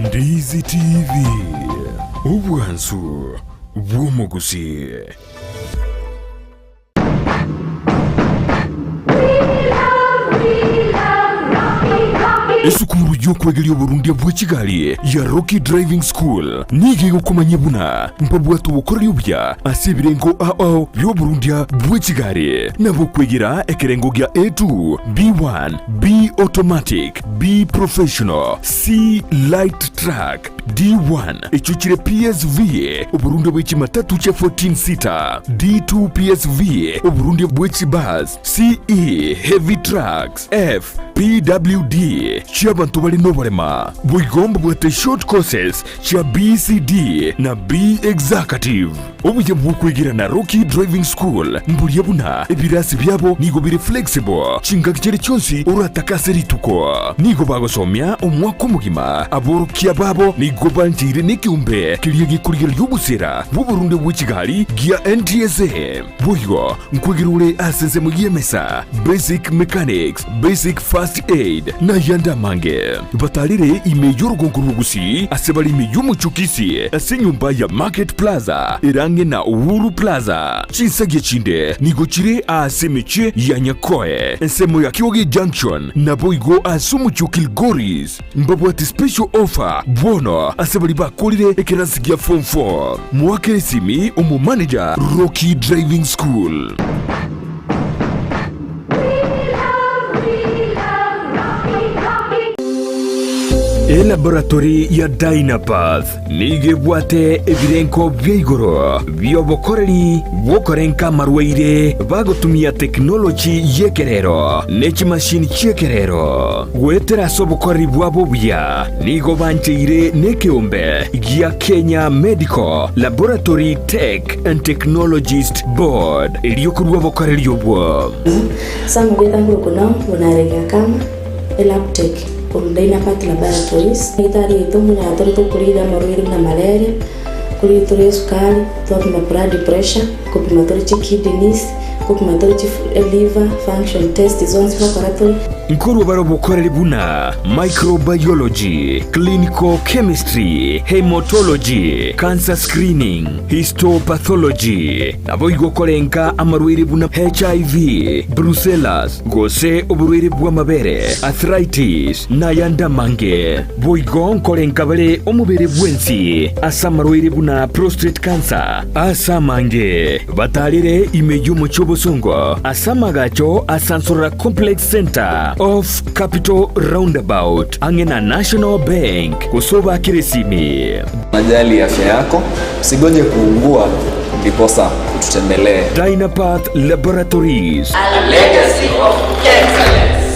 Ndizi TV, obwansu bw'omogusii. Esukuru y'okwegeria oborundia bwe chigari ya Rocky Driving School nigo egokomanyia buna mbabwate obokoreri obuya ase ebirengo ao bi'oborundia bwe chigari nabo okwegera ekerengo gia A2, B1, B Automatic, B Professional, C Light Truck, D1 echio chire PSV, oborundia bwe chimatatu chia 14 seater, D2 PSV, oborundia bwe chibus, CE Heavy Trucks, F PWD chi'abanto bare noborema. Boigo mbabwate short courses chia BCD na B Executive. Obuya bw'okwegera na Rocky Driving School mboria buna ebirasi biabo nigo bire flexible chingaki chiria chionsi oratake ase rituko. Nigo bagosomia omwaka omogima. Aborokia babo nigo bancheire nekeombe keria gekorigereria obosera bw'oborunde bwe chigari gia NTSA. Boigo nkwegera ore ase ensemo y'emesa, basic mechanics, basic first aid, na ayande amange. Batarire ime y'orogongo rw'Ogusii ase bare ime y'omochie o Kisii ase enyomba ya Market Plaza ere ang'e na Uhuru Plaza. Chinsagia chinde nigo chire aase emechie ya Nyakoe, ensemo ya Kioge Junction, naboigo ase omochie o Kilgoris. Mbabwate special offer bono ase baria bakorire ekerasi gia form 4. Moakere esimi omomanager Rocky Driving School. Elaboratory ya Dynapath nigo ebwate ebirenko bia igoro bi'obokoreri bw'okorenka amarwaire bagotumia tekinoloji y'ekerero ne chimashini chi'ekerero. Goetera ase obokoreri bwabo obuya nigo bancheire nekeombe gia Kenya Medical Laboratory Tech and Technologist Board erio korua obokoreri obwo. Sam gwetang'ura oko nao buna Kama, Elabtech, korwa Dynapath Laboratories. Daktari oito buna tore tokorigia amarwaire buna malaria, korigia tore esukari, twapima blood pressure, kopima tore chikidneys, kopima tore chi liver function test zonsi gokora tore. Nkorwa bare obokoreri buna microbiology, clinical chemistry, haematology, cancer screening, histopathology, naboigo korenka amarwaire buna HIV, brucellas, gose oborwaire bw'amabere, arthritis, na ayande amange. Boigo nkorenka bare omobere bwensi ase amarwaire buna prostate cancer, ase amange batarire ime y'omochie obosongo ase amagacho a Sansorora Complex Centre off Capital Roundabout ang'e na National Bank gose obakere esimi. Unajali afya yako, usigoje kuugua ndiposa ututembelee. Dynapath Laboratories. A legacy of excellence.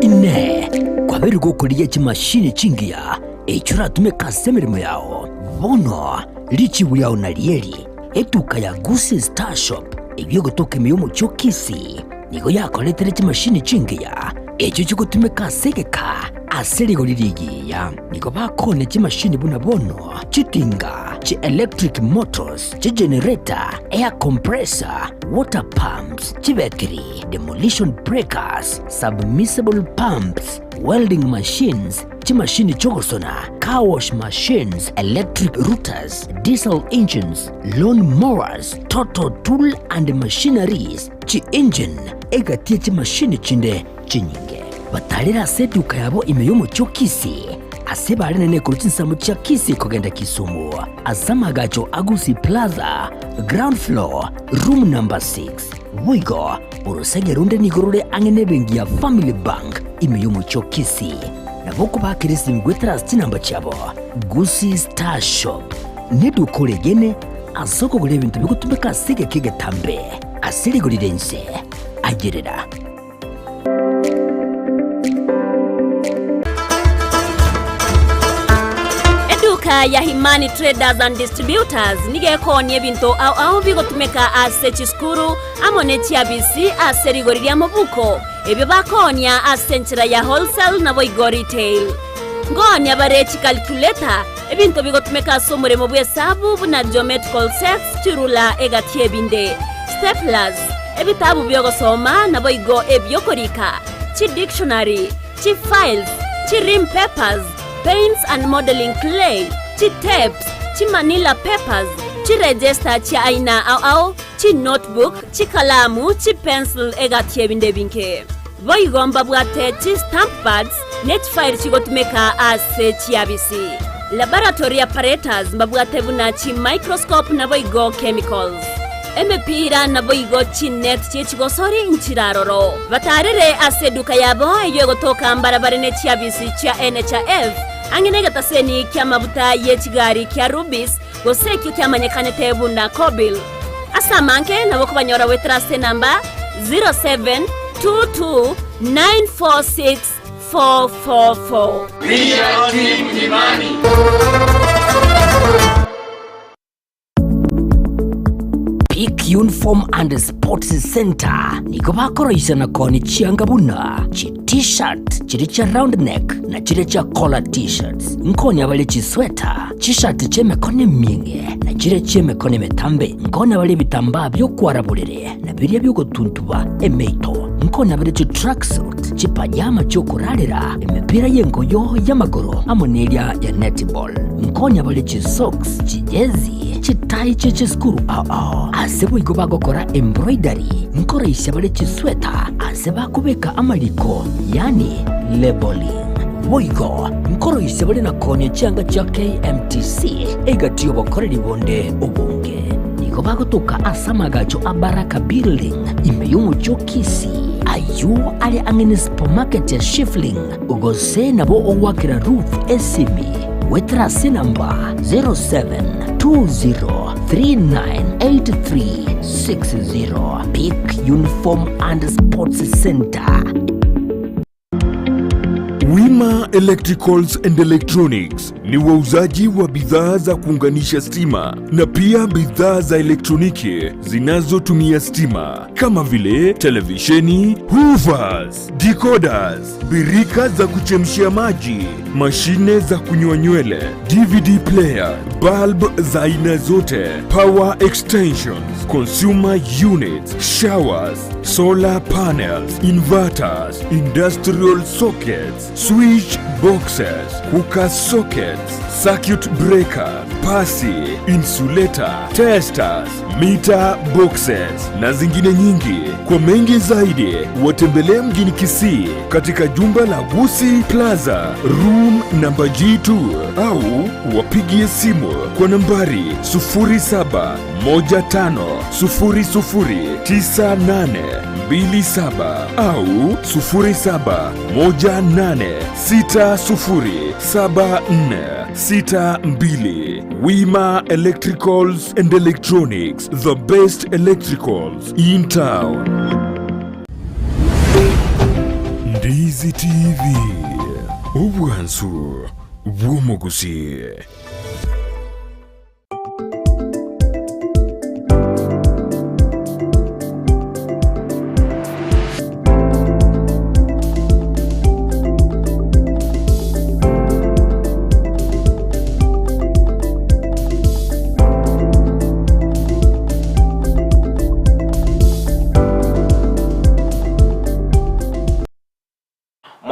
Inee! Kwabeire gokorigia chimashini chingiya echio oratumeke ase emeremo yao? Bono richibu riao narieri, etuka ya Gusii Star Shop, eyio egotoka ime y'omochie o Kisii. nigo yakoretire chimashini chingiya, echio chigotumeka ase egeka ase rigori rigiya. Nigo bakoonia chimashini buna bono, chitinga, chi-electric motors, chigenerator, air compressor, water pumps, chibetiri, demolition breakers, submersible pumps, welding machines, chimashini chi'ogosona, car wash machines, electric routers, diesel engines, lawn mowers, total tool and machineries, chi-engine, egati ye chimashini chinde chinyinge. Batarire ase eduka yabo ime y'omochie o Kisii, ase barenene korwa chinsemo chia Kisii kogenda Kisumu, ase amagacho a Gusii Plaza, ground floor, room number 6. Boigo, orosege ronde nigo rore ang'e nebenki ya Family Bank ime y'omochie o Kisii. Nabo okobakera esimi goetera ase chinamba chiabo, Gusii Star Shop neduka oregene ase okogora ebinto bigotumeka ase egeka egetambe ase rigori ri'ense. Ayerera. Eduka ya Himani Traders and Distributors nigo ekoonia ebinto ao ao bigotumeka ase chisukuru amo ne chiabisi ase rigori ria mobuko, ebio bakoonia ase enchera ya wholesale naboigo retail. Nkoonia bare chicalculator, ebinto bigotumeka ase omoremo bw'esabu buna geometrical sets, chirula egati ebinde, staplers, Ebitabu bi'ogosoma naboigo ebi'okorika, chidictionary, chifiles, chirim papers, paints and modelling clay, chitapes, chimanila papers, chiregister chia aina ao ao, chinotebook, chikalamu, chipencil egati ebinde ebinge. Boigo mbabwate chistamp pads ne chifile chigotumeka ase chiabisi. Laboratory apparatus mbabwate buna chimicroscope naboigo chemicals. Emepira naboigo chinet chi'echigosori nchiraroro. Batarere ase eduka yabo eyio egotoka mbarabare ne chiabisi chia NHIF, ang'e negetaseni ki'amabuta ye chigari kia Rubis, gose ekio kiamanyekanete buna Kobil. Ase amange nabo okobanyora goetera ase enamba 0722946444. We are Team Imani. Peak Uniform and Sports Center nigo bakoroisana koni chianga buna chi t-shirt chiria chia round neck na chiria chia collar t-shirts. Nkonya bare chisweta, chishati chi'emekono emieng'e na chiria chi'emekono emetambe. Nkonya bare ebitambaa bi'okwara borere na biria bi'ogotuntuba emeito. Nkonya bare chitracksuit, chipajama chi'okorarera, emepira y'engoyo y'amagoro amo neria ya netball. Nkonya bare chisocks, chijezi, chitai chie chisukuru ao ao. Ase boigo bagokora embroidery, nkoraisia bare chisweta ase bakobeka amariko, yaani labelling. Boigo nkoroisia bare na koonia chianga chia KMTC egati y'obokoreri bonde obonge. Nigo bagotoka ase amagacho a Baraka Building ime y'omochie o Kisii, ayio are ang'e ne supermarket ya Shifling, gose nabo ogoakera Ruth esimi goetera ase enamba 0720398360. Peak Uniform and Sports Center. Wima Electricals and Electronics ni wauzaji wa bidhaa za kuunganisha stima na pia bidhaa za elektroniki zinazotumia stima kama vile televisheni, hoovers, decoders, birika za kuchemshia maji, mashine za kunyoa nywele, DVD player, bulb za aina zote, power extensions, consumer units, showers, solar panels, inverters, industrial sockets, switch boxes, cooker sockets, circuit breaker, pasi, insulator, testers, meter boxes na zingine nyingi. Kwa mengi zaidi watembelee mjini Kisii katika jumba la Gusii Plaza room namba G2 au wapigie simu kwa nambari 0715009827 au 0718607462. Wima Electricals and Electronics, the best electricals in town. Ndizi TV, obwansu bw'omogusi.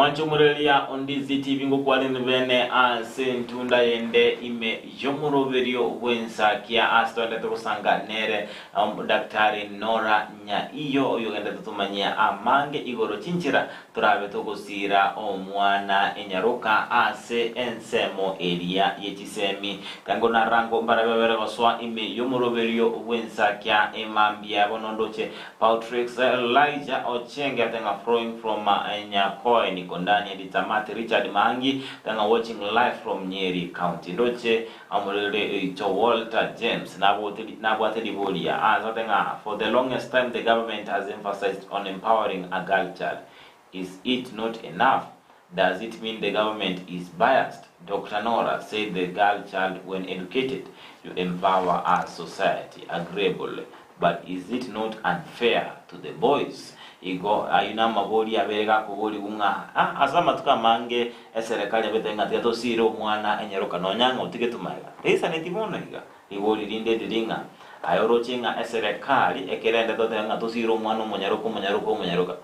Mwanche omoreria o Ndizi TV ngokwanire bene ase entunda yende ime y'omoroberio bw'ensakia ase toendete gosanga nere Daktari Norah Nyaiyo oyio ogendete tomanyie amange igoro chinchera torabe togosiira omwana enyaroka ase ensemo eria ye chisemi. Tango na rango mbarabe babere gosoa ime y'omoroberio bw'ensakia emambia bono ndoche Pautrix Elijah Ochenge ateng'a flowing from Nyakoe niko ndani ya Ditamati Richard Maangi tang'a watching live from Nyeri County ndoche Omorere oito Walter James nabwate riboria ase ng'a for the longest time the government has emphasized on empowering a girl child. Is it not enough? Does it mean the government is biased? Doctor Norah said the girl child when educated you empower a society. Agreeable. But is it not unfair to the boys? Igo ayio namaborio abere gakoborigwa ng'a ah ase amatuko amange eserekari yabete ng'a tiga tosiire omwana enyaroka nonya ng'a otige tumaiga. Teisaneti bono iga. Rigori rinde riri ng'a aye oroche ng'a eserekari ekerende totebe ng'a tosiire omwana omonyaroka omonyaroka omonyaroka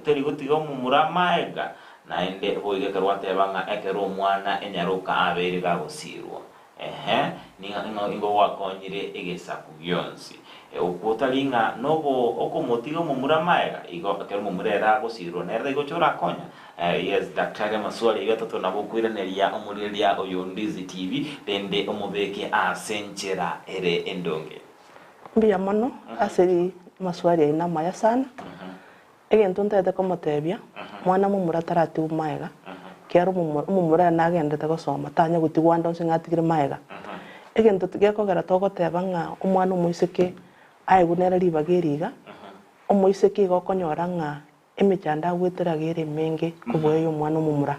teri gotiga omomura amaega naende boigo ekero gwateba ng'a ekero omwana enyaroka abeire gagosiirwa Ehe, ning'o ingo gwakonyire egesaku gionsi? Okwo tari ng'a nobo okomotiga omomura amaega, igo ekero omomura ere agosirwa nere taigocha orakonya? Yes, Daktari amaswali ayio atato nabo okoiraneria omorigereria oyo Ndizi TV, rende omobeke ase enchera ere endonge. Mbuya mono ase amaswali aino amaya sana. Egento ntagete komotebia, mwana momura taratigwa magega, ekiagera omomura omomura ere nagenderete gosoma, tanya gotigwa ande onsi ng'a atigire magega. Egento gekogera togoteba ng'a omwana omoiseke aegwe nere ribaga eri iga, omoiseke iga okonyora ng'a emechando agweteraga ere emenge kobua eya omwana omomura.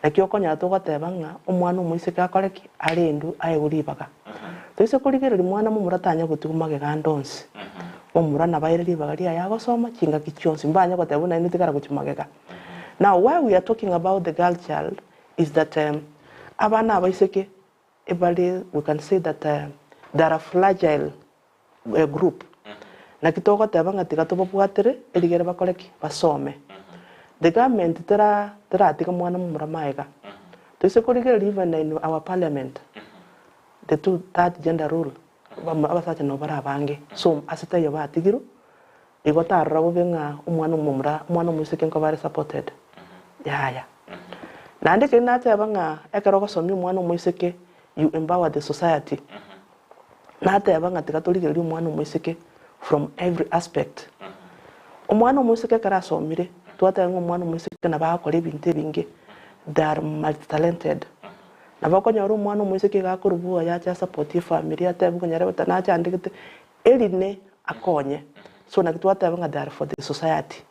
Naki okonyora togoteba ng'a omwana omoiseke akore ki? Arendwe aegwe ribaga. Toise korigereria mwana momura tanya gotigwa magega ande onsi. Momura nabaire ribaga riaye agosoma chingaki chionsi, mbanye goteba buna inwe tigara gochia magega. Now why we are talking about the girl child is that abana abaiseke ebare we can say that they are a fragile group. Naki togoteba ng'a tiga tobabwatere erigere bakore ki? Basome. The government tera teratiga mwana momura magega. Toise korigereria even in our parliament, the two third gender rule, abasacha nabo bare abange. So ase taiyo batigirwe, igo tarora bobe ng'a omwana omomura, omwana omoiseke nkoba are supported, yaya. Naende ekeri nateba ng'a ekero ogosomia omwana omoiseke, you empower the society. Nateba ng'a tiga torigererie omwana omoiseke from every aspect. Omwana omoiseke ekero asomire, twateba ng'a omwana omoiseke nabo agokora ebinto ebinge, they are multi-talented. Nabo okonyora omwana omoiseke iga akorwa oye ache asapotie efamiri atebe ng'a nyarebe nachandegete, erine akonye. So naki twateba ng'a they are for the society.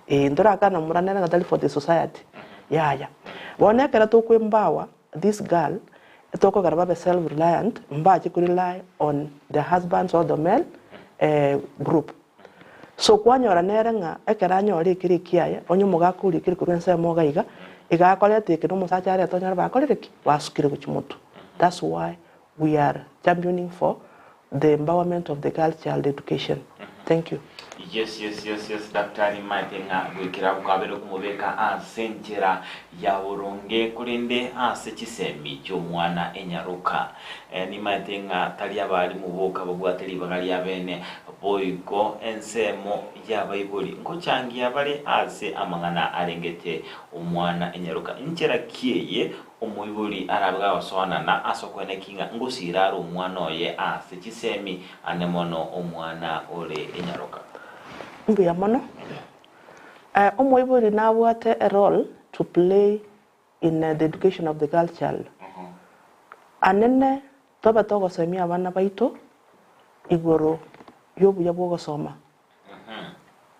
Eeh ntorakana momura nere ng'a tari for the society, yaya. Bono ekero toko empower this girl, tokogera babe self reliant, mbache ko rely on their husbands or the male group. So kwanyora nere ng'a ekero anyore ekere ekiaye, onye omogaka oria ekere korwa ensemo iga iga, iga akoreta eke na omosacha arete onyore bakorire ki? Basukire gochia motwe. That's why we are championing for the empowerment of the girl child education. Thank you. Yes yes yes yes Daktari maete ng'a goikera gokabere okomobeka ase enchera ya boronge korende ase chisemi chi'omwana enyaroka. Nimaete ng'a tari abalimu boka babwate ribaga ria bene, boigo ensemo y'abaibori ngochangia bare ase amang'ana arengete omwana enyaroka. Inchera ki eye Omoibori arabe gagosoanana ase okoeneki ng'a ngosiira are omwana oye ase chisemi, ane mono omwana ore enyaroka. Mbuya mono. Omoibori nabwate a role to play in the education of the girl child. Anene tobe togosemia abana baito igoro y'obuya bw'ogosoma.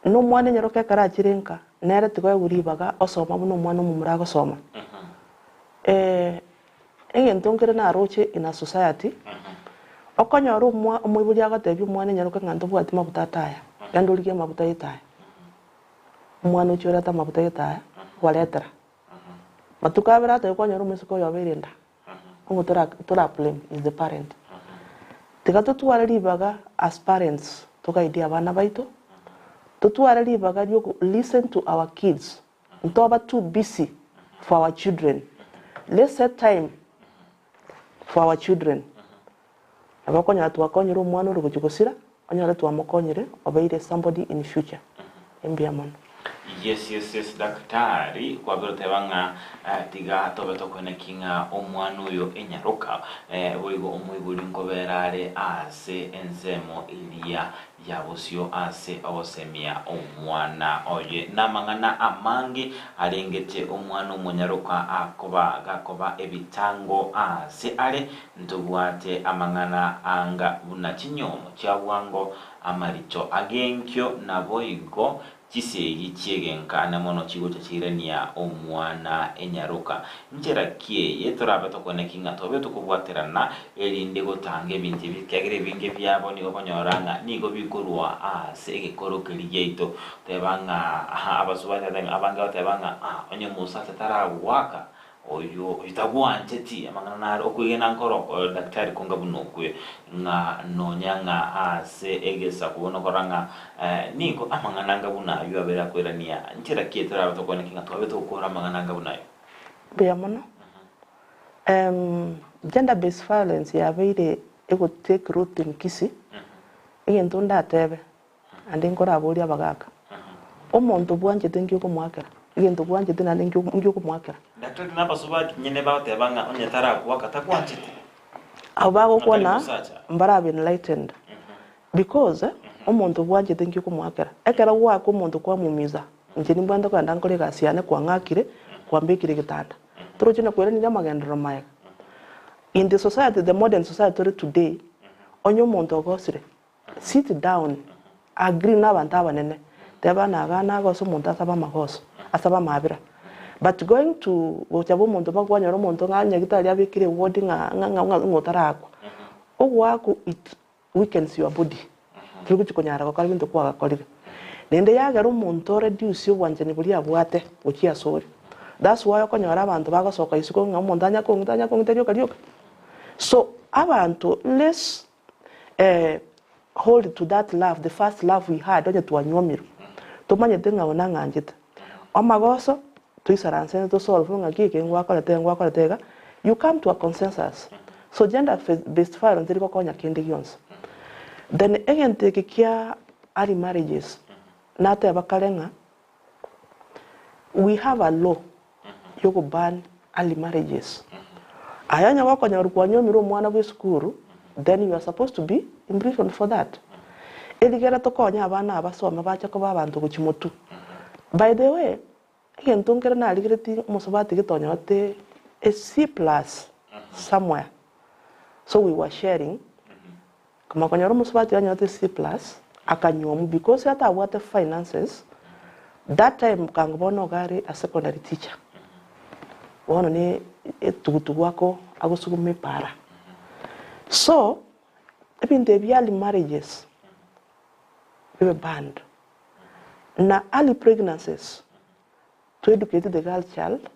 Na omwana enyaroka ekero achire nka, nere tigoegwa ribaga osoma buna omwana omomura agosoma. Egento nkere naroche in a society, okonyora omwa omoibori agotebia omwana enyaroka ng'a ntobwati mabuta ataya, genda origie amabuta ya etaya. Omwana ochia oreta amabuta ya etaya, obaretera. Matuko abere atari kwanyora omoiseke oyo obeire enda, nigo tora tora blame is the parent. Tiga totware ribaga as parents togaidie abana baito, totware ribaga ria oko listen to our kids. Ntoba too busy for our children, let's set time for our children. Nabo okonyora twakonyire omwana ore gochia gosira, onyore twamokonyire obeire somebody in future. Mbuya mono. Yes yes yes daktari kwabera oteba ng'a tiga tobe tokoeneki ng'a omwana oyo enyaroka boigo omoibori nkobera are ase ensemo eria ya bosio ase ogosemia omwana oye. Namang'ana amange arengete omwana omonyaroka akoba gakoba ebitango aase are, ntobwate amang'ana anga buna chinyomo chia bwango, amarito agenkio, naboigo Chisegi chi'egenkane mono chigocha chiirania omwana enyaroka. Nchera ki eye torabe tokoneki ng'a tobe tokobwaterana erinde gotanga ebinto ebi, ekiagera ebinge biabo nigo okonyora ng'a nigo bikorwa ase egekoro keria giaito. Teba ng'a abasubati abange bateba ng'a onye omosacha taragoaka Oyio oyotagwancheti amang'ana nare okwegena nkoro daktari konga buna okwe, ng'a nonya ng'a ase egesaku bono korora ng'a nigo amang'ana anga buna ayio abere akoirania nchera ki torabe tokwaneke ng'a twabe togokora amang'ana anga buna ayio. Mbuya mono. Gender based violence yabeire ego take root in Kisii, egento ndatebe Naende nkoraborie abagaaka, Omonto bwanchete nki okomoakera? Egento bwanchete naende nki nki okomoakera? Daktari na abasubati nyene bagoteba ng'a onye taragoaka tagwanchete. Abwo Ng'a tari bagokwana mosacha. mbarabe enlightened because omonto bwanchete nki okomoakera? Ekero goaka omonto kwamuumiza, inche nimbwate kogenda nkore egasi yane kwang'akire, kwambekire egetanda. Toroche nakoiraneria amagenderero maega. In the society, the modern society tore today, onye omonto ogosire, Sit down, agree nabanto abanene, teba naga nagosa omonto asabe amagoso, asabe amabera. But going to gocha bwa omonto mpaka kwanyora omonto ng'a nyagitari abekire eward ng'a ng'a ng'a ng'a otarakwa. Ogoakwa it weakens your body, tori gochi konyara gokora ebinto kwagakorire. Naende yagera omonto oreduce obwanchani boria abwate gochia asore. That's why okonyora abanto bagosoka isiko ng'a omonto anya kong'ita anya kong'ita rioka rioka. So abanto let's hold to that love, the first love we had onye twanywomirwe, tomanyete ng'a oyo nang'anchete. Amagoso, toisaranse tosolve ng'aki eke ngwakorete iga ngwakorete iga, you come to a consensus. So gender based violence teri gokonya kende gionsi. Then egento eke kia early marriages, nateba kare ng'a we have a law yogo ban early marriages. Aye onye gokonyorwa kwanyuomire omwana bwe esukuru then you are supposed to be in prison for that. Erigere tokonye abana aba basome bache koba abanto gochia motwe. By the way, egento nkere narigeretie omosubati gete onyorete a C plus somewhere so we were sharing, Akamokonyora omosubati onyorete C plus akanyuomwa because atabwate finances that time kango bono iga are a secondary teacher bono ne etugutugu ako agosuguma epara so ebinto ebi early marriages bibe banned na early pregnancies To educate the girl child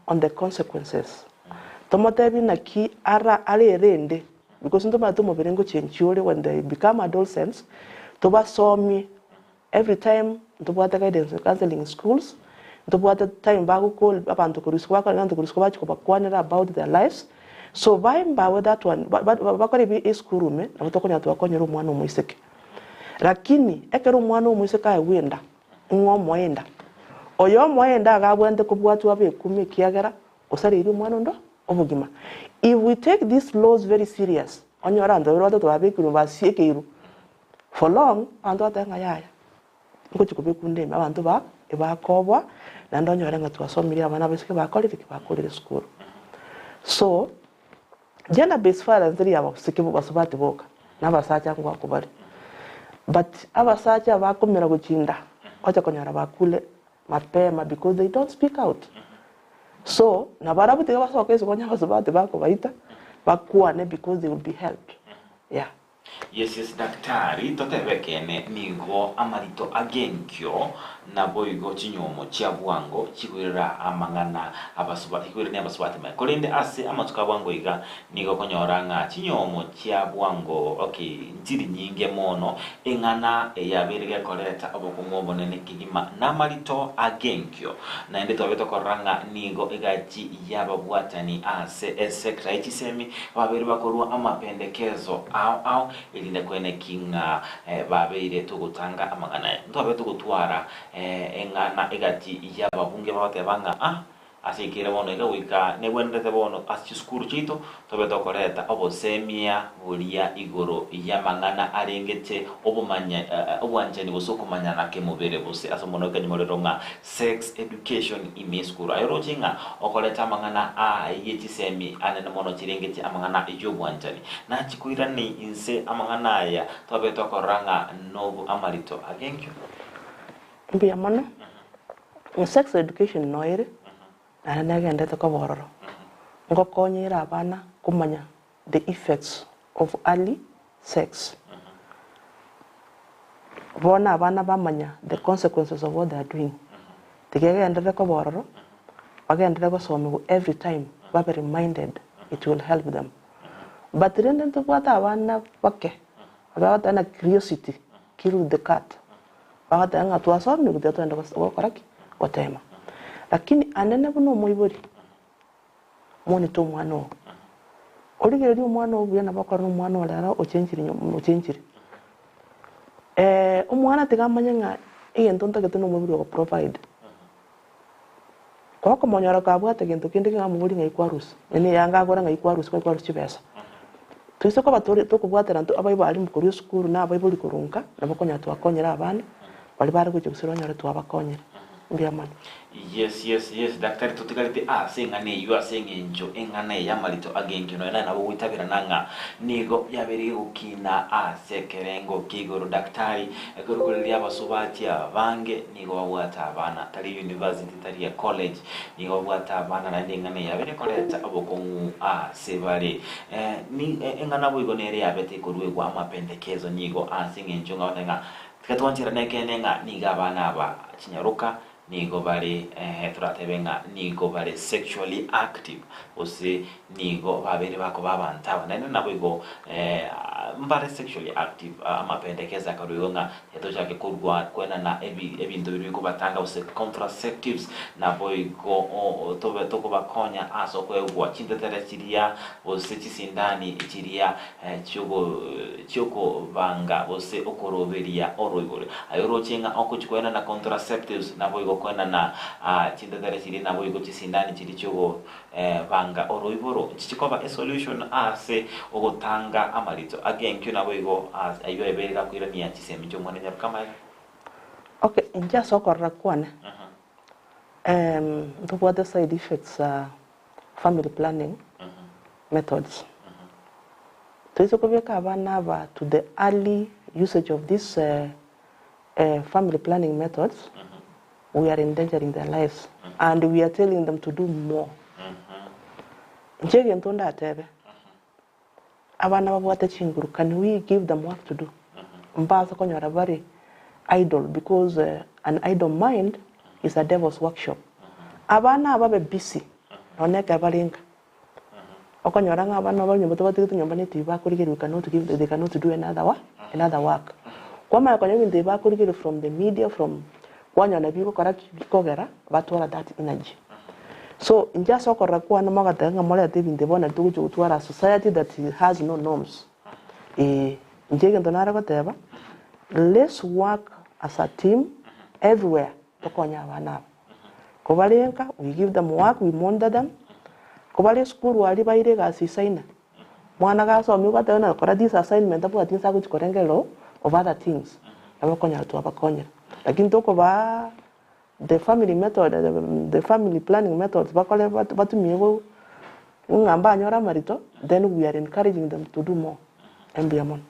on the consequences tomotebi naki ara arerende because ntomanyete omobere ngochenchia ore when they become adolescents tobasomie every time ntobwate guidance and counseling in schools ntobwate time bagocall abanto korwa isiko bakore abanto korwa isiko bachia kobakwanera about their lives so baembawe that one bakore ebi esukuru ime nabo tokonyara twakonyera omwana omoiseke lakini ekero omwana omoiseke aegwe enda Ng'a omoenda oyo omoenda iga abwenerete kobwatwa abe ekume ekiagera osareirie omwana onde obogima. If we take these laws very serious, onyore abanto babere batato babekirwe basiekeirwe for long, abanto batebe ng'a yaya, ngochia kobekwa ime, abanto ba ebakoboa naende onyore ng'a twasomirie abana abaiseke bakorire ki? Bakorire esukuru. So, gender based violence teri abasike basubati boka, na abasacha ngoakwa bare. But abasacha bakomera gochia inda, oche konyora bakure mapema because they don't speak out. So, nabarabwo tiga basoke isiko onye abasubati bakobaita, bakwane because they will be helped, yeah. Yes yes daktari totebe ekeene nigo amarito agenkio naboigo chinyuomo chia bwango chikoirera amang'ana abasubati chikoirania abasubati maye korende ase amatuko a bwango iga nigo okonyora ng'a chinyuomo chia bwango okay nchiri nyinge mono eng'ana eyabeire gekoreta obokong'u obonene kegima namarito agenkio naende twabe tokorora ng'a nigo egachi yababwatani ase esecta ye chisemi Babeire bakorua amapendekezo ao ao, erinde koeneki ng'a babeire togotanga amang'ana aya. Ntwabe togotwara eng'ana egati y'ababunge bagoteba ng'a ah, ase ekere bono iga goika negwenerete bono ase chisukuru chiaito tobe tokoreta obosemia boria igoro y'amang'ana arengete obomanya obwanchani gose okomanyana kemobere gose ase omonwa okenyorero ng'a Sex education ime esukuru. Aye oroche ng'a okoreta amang'ana aa ye chisemi anene mono chirengetie amang'ana y'obwanchani. Nachikoirani inse amang'ana aya twabe tokorora ng'a nobo amarito agenkio. Mbuya mono. Sex education noere naende negenderete koba ororo. Ngokonya ere abana komanya the effects of early sex. Bono abana bamanya the consequences of what they are doing. Tiga egenderere koba ororo, bagenderere gosomigwa every time, babe reminded, it will help them. But rende ntobwate abana bake, bagoteba ng'a curiosity killed the cat. Bagoteba ng'a twasomigwe tiga togende gokora ki? Gotema. Lakini anene buna omoibori, Monete omwana oo. Origererie omwana oo buya nabo okorora omwana ore aro ochenchire nyuma ochenchire. Omwana tiga amanye ng'a egento ntagete na omoibori ogo provide. Gokomonyora kabwate gento kende ng'a amobori ng'ai kwarusia, yaani eyanga agora ng'ai kwarusia ng'ai kwarusia chibesa. Toise koba tore tokobwatera intwe abaibori korwa esukuru na abaibori korwa nka, nabo okonyora twakonyire abana, baria bare gochia gosira onyore twabakonyire. Mbuya mono. Yes yes yes daktari totigarete ase eng'ana eyio ase eng'encho eng'ana eye y'amarito agenkio nonya naye nabo ogoitaberana ng'a nigo yabeire gegokina ase ekerengo kia igoro daktari ekero okoreria abasubati abange nigo babwate abana tari university tari ecollege nigo babwate abana naende eng'ana eye yabeire ekoreta obokong'u ase bare ni eng'ana boigo nere yabete ekoruegwa amapendekezo nigo ase eng'encho ng'a batebe ng'a Tiga twancherane ekeene ng'a nigo abana aba chinyaroka nigo bare eh, toratebe ng'a nigo bare sexually active, gose nigo babeire bakoba abanto abanene, naboigo eh, mbare sexually active amapendekeza akarwa igo ng'a tochake korwa koenana ebi ebinto biria bikobatanga gose contraceptives, naboigo tobe tokobakonya ase okoegwa chintetere chiria gose chisindani chiria chi'okobanga gose okoroberia oroiboro. Aye oroche ng'a ogochia koenana contraceptives naboigo koenana chintetere chiria naboigo chisindani chiria chi'okobanga oroiboro nchichikoba esolution ase ogotanga amarito agenkio naboigo ayio abeire gakoirania chisemi chi'omwana nyaroka amaega. Okay, inche ase okorora kwane, ntobwate side effects family planning methods. Toise kobeka abana aba to the early usage of this family planning methods, we are endangering their lives and we are telling them to do more. Inche egento ndatebe, abana babwate chinguru can we give them work to do? Mbase konyora bare idle because an idle mind is a devil's workshop. Abana aba babe busy nonye ekero bare nka. Okonyora ng'a abana bare nyomba tobatigete nyomba ne etibi bakorigereria we cannot give they cannot do another work another work. Kwamanya konya ebinto ebi bakorigereria from the media from kwanyora nabio bigokora ki bikogera batwara that energy. So inche ase okorora kwane mogateba ng'a morete ebinto ebi bono nari togochia gotwara a society that has no norms eh. Inche egento nare goteba, let's work as a team everywhere tokonye abana aba. Kobarenka we give them work, we monitor them, kobare esukuru aria baire egasi isaina, mwana gasomigwe gatebe ng'a kora this assignment tabwati nse agochi korengerera of other things, nabo okonyora twabakonyire. Lakini tokobaa the family method, the family planning methods bakore batumie ng'a mbanyore amarito, then we are encouraging them to do more. Mbuya mono.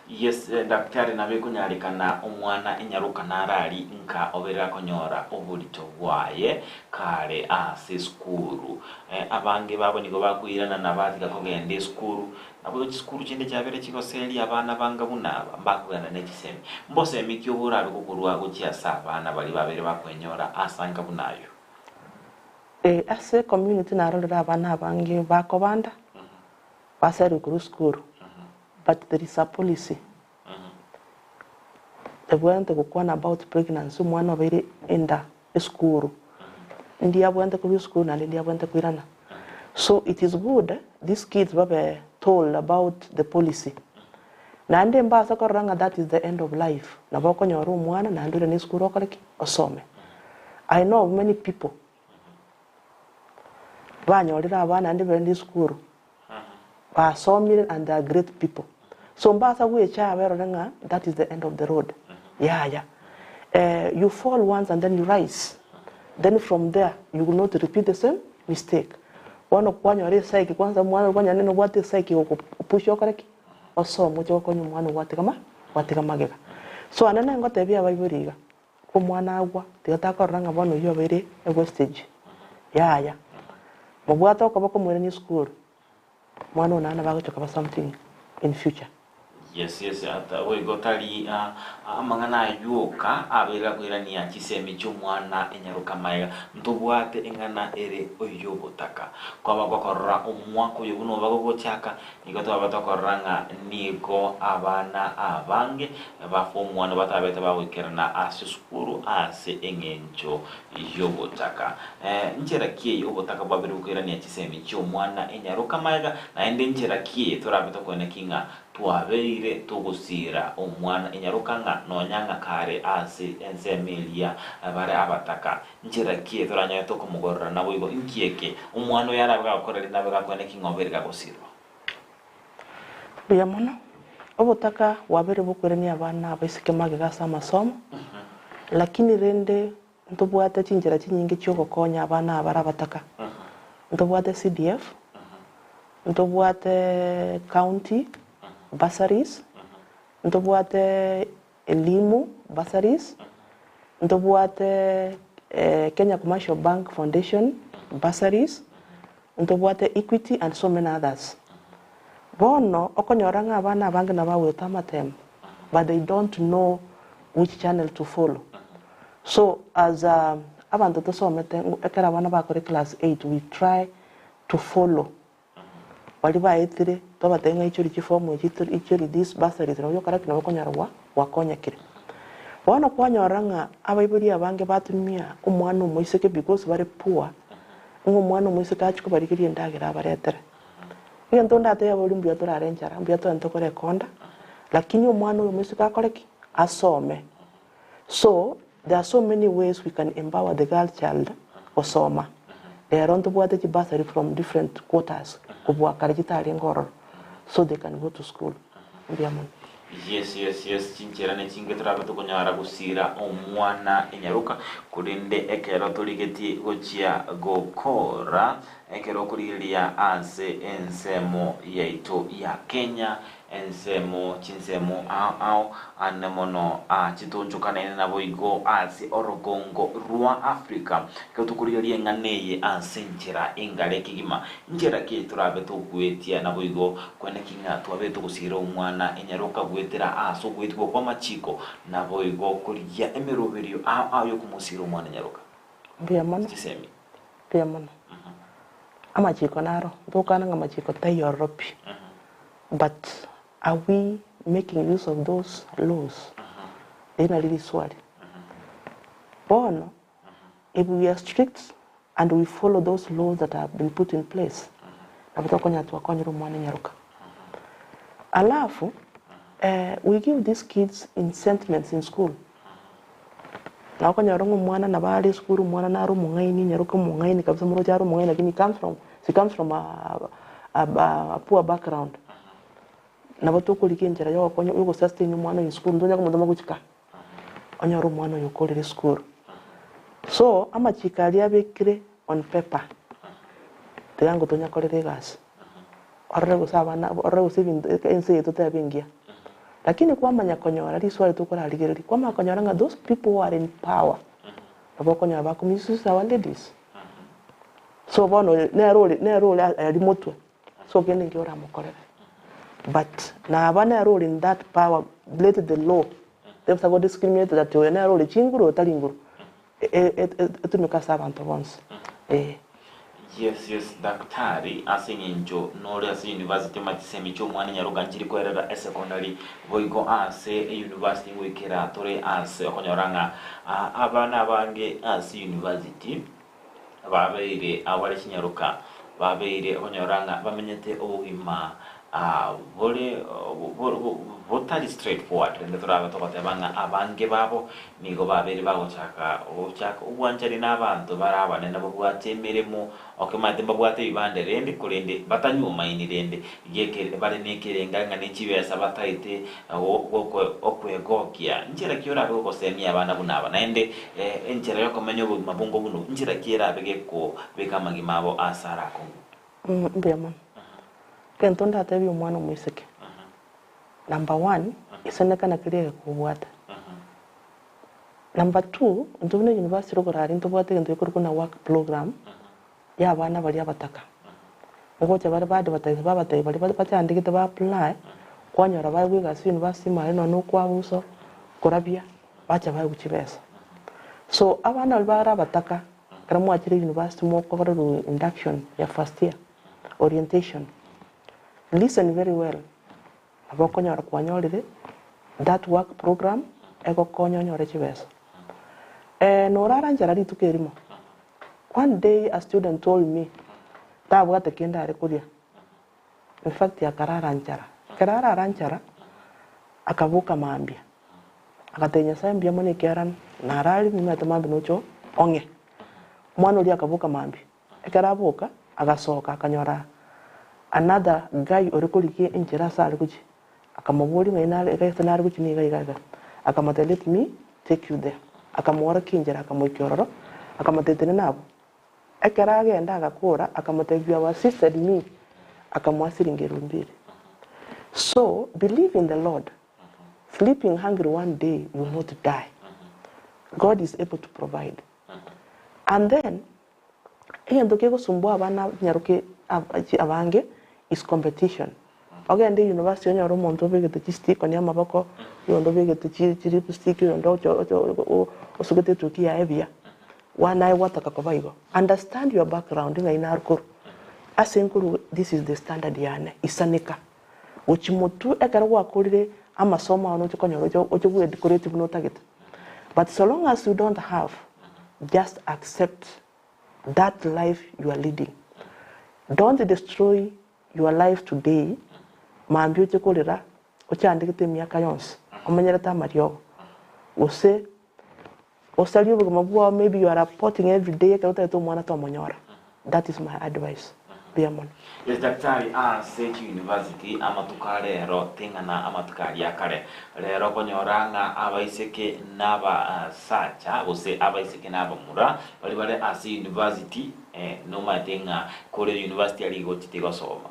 Yes, daktari nabo ekonyarekana omwana enyaroka naro aria nka oberire akonyora oborito bwaye kare ase esukuru. Abange babo nigo bakoirana na batiga kogenda esukuru, nabo chisukuru chinde chiabere chigoseria abana banga buna aba mbakogenda ne chisemi. Mbosemi ki obo orabe gokorwa gochia ase abana baria babere bakwenyora ase anga buna ayio? Ase ecommunity narorire abana abange bakobanda, baserigwe korwa esukuru. But there is a policy ebwenerete gokwana about pregnancy omwana obeire enda esukuru ndiabwenerete korwa esukuru naende ndiabwenerete koirana. So it is good these kids babe told about the policy. Naende mbase korora ng'a that is the end of life, nabo okonyora omwana naende oirane esukuru okore ki? Osome. I know of many people banyorire abana naende bairane esukuru. Basomire and they are great people. So mbasa gwecha aberore ng'a that is the end of the road. Yaya. Eh, you fall once and then you rise. Then from there you will not repeat the same mistake. Bono kwanyora esaiki kwanza omwana kwanyora nene obwate esaiki egokopusha okore ki? Osome oche gokonya omwana ogwatiga ma gwatiga magega. So ane nengotebia abaibori iga, Omwana agwa, tiga takorora ng'a bono oyio obeire ewastage. Yaya. Mobwate okoboko moiranie esukuru, omwana oyo naende nabo agocha koba something in future. Yes, yes, ata boigo tari amang'ana ayio oka abeire akoirania chisemi chi'omwana enyaroka maega. Ntobwate eng'ana ere oy'obotaka. Kwaba gokorora omwaka oyo buna oba gogochaka, Nigo twaba tokorora ng'a nigo abana abange ba form one batabete bagoikerana ase esukuru ase eng'encho y'obotaka. Nchera ki eye obotaka bwabire gokoirania chisemi chi'omwana enyaroka magega, naende nchera ki eye torabe tokoeneki ng'a twabeire togosiira omwana enyaroka ng'a nonya ng'a kare ase ensemo eria bare abataka? Nchera ki eye toranyare tokomogorora naboigo inki eke omwana oyo arabe gagokora rinde abe gakoeneki ng'a obeire gagosirwa? Mbuya mono. Obotaka bwabeire bokoirania abana abaiseke magega ase amasomo, lakini rende ntobwate chinchera chinyinge chiogokonya abana aba bare abataka. Ntobwate CDF, ntobwate county bursaries, ntobwate Elimu Bursaries, ntobwate Kenya Commercial Bank Foundation Bursaries, ntobwate Equity and so many others. Bono okonyora ng'a abana abange nabo bagoeta amatemo but they don't know which channel to follow. So as abanto tosomete ekero abana bakore class eight we try to follow Baria baetire, twabatebia ng'a ichori chifomu echi ichori this bursaries nabo okora ki? Nabo okonyora gwa gwakonyekire. Bono kwanyora ng'a abaibori abange batumia omwana omoiseke because bare poor, ng'a omwana omoiseke achie kobarigeria endagera abaretere. Egento ndatebie abaibori mbuya torare enchara, mbuya togende tokore ekonda, lakini omwana oyo omoiseke akore ki? Asome. So, there are so many ways we can empower the girl child gosoma. Rero ntobwate chibursary from different quarters kobua kare chitarenge ororo so they can go to school. Mbuya mono. Yes yes yes chinchera nechinge torabe tokonyara gosira omwana enyaroka korende ekero torigetie gochia gokora ekero okorigereria ase ensemo yaito ya Kenya Ensemo chinsemo ao ao ane mono aa chitonchokanene naboigo ase orogongo rwa Afrika. Ekero tokorigereria eng'ana eye ase enchera engare kegima, nchera ki torabe togoetia naboigo kweneki ng'a twabe togosiira omwana enyaroka goetera ase ogoetigwa kw'amachiko naboigo korigia emeroberio ao ao yokomosiira omwana enyaroka? Mbuya mono. Chisemi. Mbuya mono. Amachiko naro, ntokana ng'a amachiko taiyo ororo pi. But are we making use of those laws? Riria nario riswali. Bono, if we are strict and we follow those laws that have been put in place, nabo tokonyara twakonyire omwana enyaroka. Alafu, we give these kids insentiments in school. Nabo okonyora ng'a omwana nabo are esukuru, omwana nare omong'aini, onyaroke omong'aini kabisa moroche are omong'aini lakini he comes from, she comes from a a poor background. Nabo tokorigia enchera ya ogokonya ya ogosustain omwana oyo esukuru, ntonya komotoma gochia ka, onyore omwana oyo okorire esukuru. So, amachiko aria abekire on paper, tiga ngotonya korera egasi, orore gose abana, orore gose ebinto ense eye totebe engiya. Lakini kwamanya konyora riswali tokorarigereria, kwamanya konyora ng'a those people who are in power, nabo okonyora bako misuse our ladies. So bono nere ore nere ore aria motwe, so kende nki oramokorere. But naba nere ore in that power, let the law, tebisa go discriminate that oyo nere ore chinguru oyo tari nguru, etumeke ase abanto bonsi, eh. Yes yes daktari ase eng'encho nore ase university omanye chisemi chia omwana nyaroka nchiri koerera esecondary boigo ase euniversity ngoikera tore ase okonyora ng'a abana abange ase university babeire abare chinyaroka babeire okonyora ng'a bamenyete obogima bore botari straight forward rende torabe togoteba ng'a abange babo Nigo babeire bagochaka gochaka obwanchani nabanto bare abanene babwate emeremo, okemanyete mbabwate ebibande rende, korende batanywomaini rende, geke bare nekerenga ng'a ne chibesa bataete okwegokia. Nchera ki orabe gogosemia abana buna aba? Naende enchera yokomenya obogima bongo buna obo, nchera ki erabe gekobeka amagima abo ase are akong'u? Mbuya mono. Egento ndatebie omwana omoiseke, Number one, iseneka keria egekobwata. Number two, intwe buna university rokorara ntobwate egento gekorokwa buna work program ya abana baria abataka. Ngocha bare ba advertise babatebia baria bachandegete ba apply, kwanyora baegwa egasi university ime aria nonye na okwabusa, korabia, bacha baegwa chibesa. So abana baria bare abataka, ekero mwachire university mokokorerwa induction ya first year, orientation. Listen very well, nabo okonyora kwanyorire that work program egokonya onyore chibesa. Norara nchara rituko erimo, one day a student told me tabwate kende are koria, in fact akarara nchara, ekero arara nchara akaboka mambia, agatebia Nyasaye mbuya mono ekiagera nararire nimanyete mambia noche ong'e. Omwana oria akaboka mambia. Ekero aboka, agasoka akanyora another guy ore korigia enchera ase are gochia, akamoboria ng'ai nare iga ase nare gochia niga iga iga. Akamotebia let me take you there. Akamworokia enchera akamoikia ororo, akamotebia tenena abwo. Ekero agenda agakora, akamotebia you have assisted me, akamoa siringi elfu mbili. So believe in the Lord, sleeping hungry one day you will not die. God is able to provide. And then Egento kegosumbua abana nyaroke abange is competition. Ogende university onyore omonto obegete chistick na amaboko, oyonde obegete chi lipstick, oyonde osugete etuki yaye buya, naye gwataka koba igo. Understand your background ng'ai nare korwa, ase nkorwa this is the standard yane, isaneka. Gochia motwe ekero gwakorire amasomo ao noche konyora oche oche bwe decorate buna otagete. But so long as you don't have, just accept that life you are leading. Don't destroy your life today, mambia oche korera ochandegete emiaka yonsi, omenyerete amariogo, gose osarie obogima bwao maybe you are reporting everyday ekero otagete omwana tomonyora. That is my advice. Mbuya mono. Yes daktari ase chiuniversity amatuko a rero ting'ana amatuko aria akare. Rero okonyora ng'a abaiseke na abasacha gose abaiseke na abamura baria bare ase university nomaete ng'a kore university aria igochete gosoma.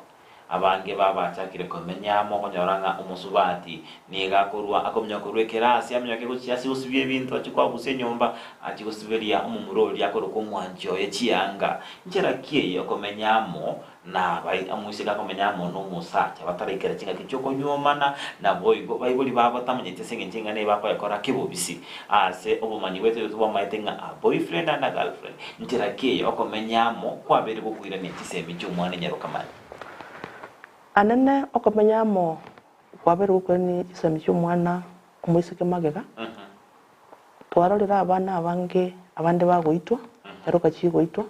Abange babachakire komenya amo okonyora ng'a omosubati nigo akorua akominyoka korwa ekerasi aminyoke gochia ase gosibia ebinto achie koabusa enyomba achie gosiberia omomura oria akorokwa omwanchi oye chianga. Nchera ki eye okomenya amo na omoiseke akomenya amo nomosacha bataraikera chingaki chi'okonyuomana naboigo baibori babo batamanyeti ase engencho eng'ana eye bakoyekora kebobisi ase obomanyi bwaito igo tobamaete ng'a a boyfriend and a girlfriend. Nchera ki eye okomenya amo kwabeire gokoirania chisemi chi'omwana enyarokamani? Anene okomenya amo kwabeire gokoirania chisemi chi'omwana omoiseke magega, twarorire abana abange abande bagoitwa, nyaroka chigoitwa,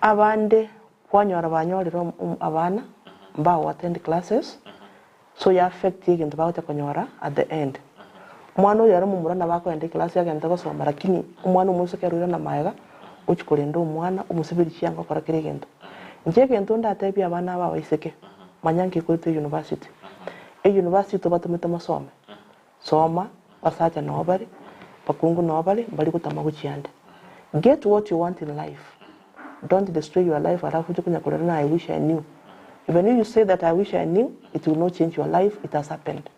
abande kwanyora banyorire abana mbago attend classes, so ya affect egento bagocha konyora at the end. Omwana oyo ere omomura nabo akogenda eclass agende gosoma lakini omwana omoiseke ere oirana magega gochia korenda omwana omosiberi chianga okora kera egento. Inche egento ndatebie abana aba abaiseke, manya nki ekoetwa euniversity. Euniversity tobatomete mosome, soma, basacha noo bare, bakungu noo bare, mbari gotama gochia ande. Get what you want in life, don't destroy your life alafu oche konya korera na I wish I knew. Even if you say that I wish I knew, it will not change your life, it has happened.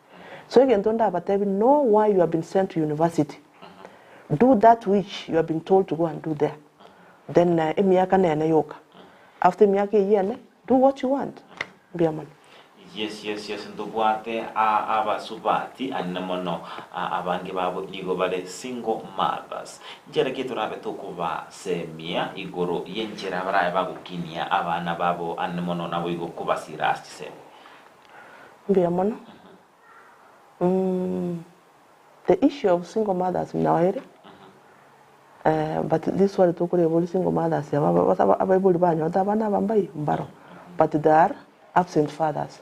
So egento ndabatebi know why you have been sent to university, do that which you have been told to go and do there, then emiaka nene yoka, after emiaka eyio ene, do what you want. Mbuya mono. Yes yes yes ntobwate abasubati anene mono abange babo nigo bare single mothers. Nchera ki torabe tokobasemia igoro y'enchera barabe bagokinia abana babo anene mono naboigo kobasira ase chisemi? Mbuya mono. The issue of single mothers naere but this one tokoreba ore single mothers aba abaibori banyorete abana aba mbai mbaro but they are absent fathers.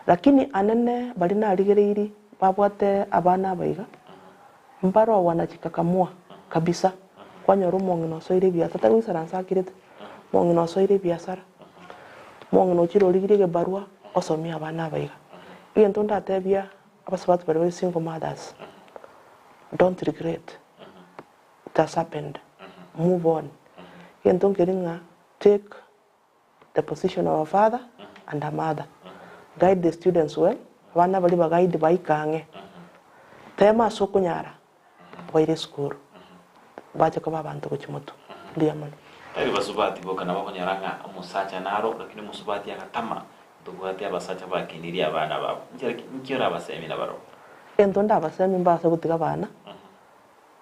Lakini anene baria narigereirie babwate abana aba iga, mbaro wanajikakamua kabisa, kwanyora omong'ina osoire ebiasara tari goisaransa akirete, omong'ina osoire ebiasara, omong'ina ochire origirie egebarua osomie abana aba iga. Egento ndatebia abasubati baria bare single mothers, don't regret, it has happened, move on. Egento nkeri ng'a take the position of a father and a mother, guide the students well, abana baria bagaidi baike ang'e, tema ase okonyara baire esukuru, bache koba abanto gochia motwe. Mbuya mono. Tari basubati boka nabo okonyora ng'a omosacha naro, lakini omosubati agatama, ntobwate abasacha bakinirie abana babo. Nchera ki nki orabasemie nabarobwo? Egento ndabasemie mbase gotiga abana,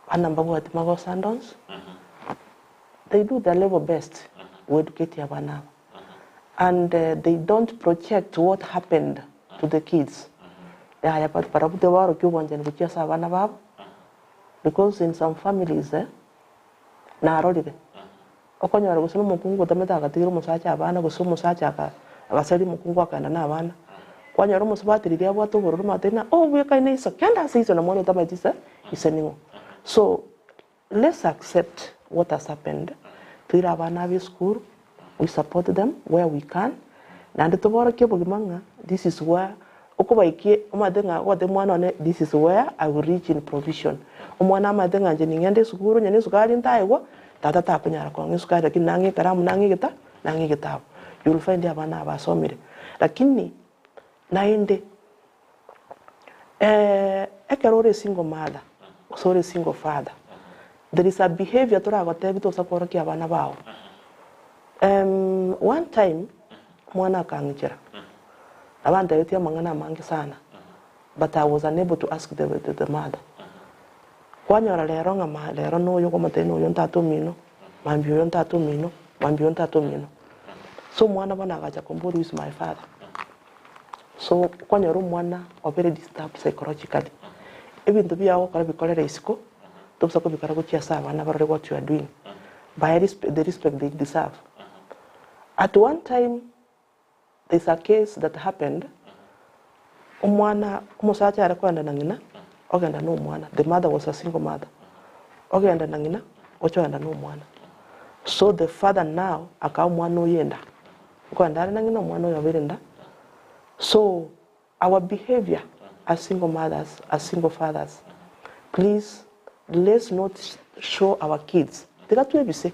abana mbabwati magoso ande onsi, They do their level best go educate abana aba and they don't project what happened to the kids yaya but barabwo tibaorokia obwanchani gochia ase abana babo because in some families eh, narorire okonyora gose na omokungu otamete agatigira omosacha abana gose omosacha aka agasaria omokungu akaenda na abana, kwanyora omosubati riria abwate obororo omanyete ng'a oh bwekaine iso kenda ase iso na mwana otamanyeti ise ise ning'o. So Let's accept what has happened, toire abana aba esukuru, we support them where we can, naende toborokie obogima ng'a this is where okobaikia omanyete ng'a ogotebia omwana one this is where I will reach in provision. Omwana amanyete ng'a inche ning'ende esukuru onye na esukari ntaegwa, tata takonyara kong'a esukari lakini nang'e ekaramu nang'e egeta nang'e egetabu. You will find abana aba basomire. Lakini naende Ekero ore single mother gose ore single father, there is a behaviour toragotebie tosa kworokia abana bao. One time omwana akang'ichera, nabo antebetie amang'ana amange sana but I was unable to ask the the mother. Kwanyora rero ng'a ma rero noyo okomotebia noyo ntata omino, mambia oyo ntata omino, mambia oyo ntata omino. So omwana bono agacha komboria who is my father. So okonyora omwana obere disturbed psychologically, ebinto biago ogokora bikorere isiko, tobusa kobikora gochia ase abana barore what you are doing, bae the respect they deserve. At one time there is a case that happened, omwana omosacha are kogenda na ng'ina, ogenda na omwana, the mother was a single mother, ogenda na ng'ina, ocha ogenda na omwana. So the father now akaa omwana oyo enda. Nkoenda are nang'ina omwana oyo obeire nda so our behavior as single mothers as single fathers please let's not show our kids tiga twebise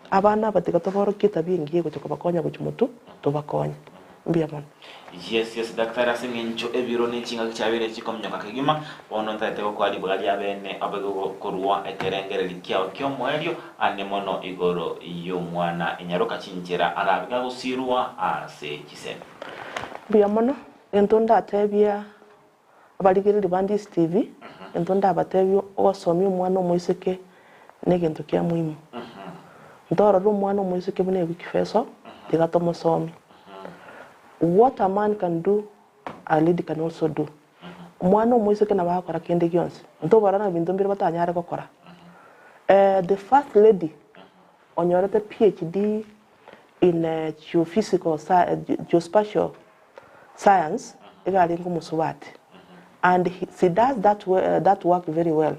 abana aba tiga toborokie etabia engiya egocha kobakonya gochia motwe tobakonye mbuya mono. Yes yes daktari ase eng'encho ebiro ne chingaki chiabeire chikominyoka kegima bono ntagete gokoa ribaga ria bene obe gokorua ekerengereri kiao kiomoerio Ane mono igoro y'omwana enyaroka chinchera arabe gagosirwa ase chisemi. Mbuya mono, gento ndatebia abarigereria ba Ndisi TV, gento ndabatebie ogosomia omwana omoiseke negento kia muhimu. Ntorore omwana omoiseke buna ewiki feso, tiga tomosomie. What a man can do, a lady can also do. Omwana omoiseke nabo agokora kende gionsi. Ntobora ng'a ebinto mbire batanyare gokora. The first lady onyorete PhD in geophysical geospatial science iga arenge omosubati and she does that that work very well.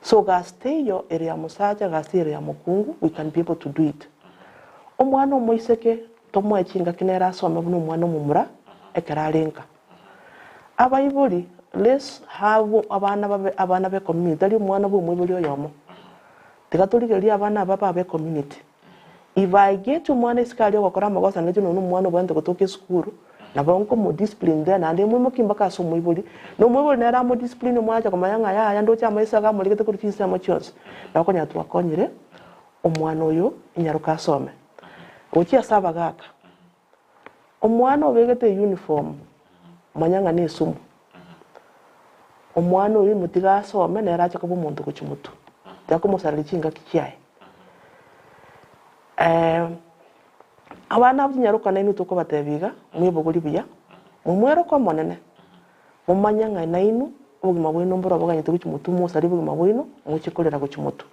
So gasi teiyo ere ya mosacha gasi ere ya mokungu we can be able to do it. Omwana omoiseke tomoe chingaki nere asome buna omwana omomura ekero are nka. Abaibori, let's have abana babe abana be community, tari omwana bwa omoibori oyomo. Tiga torigererie abana aba babe community. If I get omwana isiko aria ogokora amagosa nainche nonya omwana obwenerete gotoka esukuru, Nabo nkomodiscipline there naende moimokie mpaka ase omoibori, na omoibori nere amodiscipline omwana ache komanya ng'a yaya ndoche amaiso iga amorigete korwa chinsemo chionsi. Nabo okonyora twakonyire omwana oyo inyaroke asome. Gochia ase abagaka, omwana obegete euniform manya ng'a na esumu, omwana oyio motige asome nere ache koba omonto gochia motwe, tiga komosareria chingaki chiaye. Abana abwo chinyaroka nainwe tokobatebia iga, mwebogorie buya, momweroke Omonene, momanye ng'a nainwe obogima bwaino mboro boganyete gochia motwe, mosarie obogima bwaino, moche korera gochia motwe.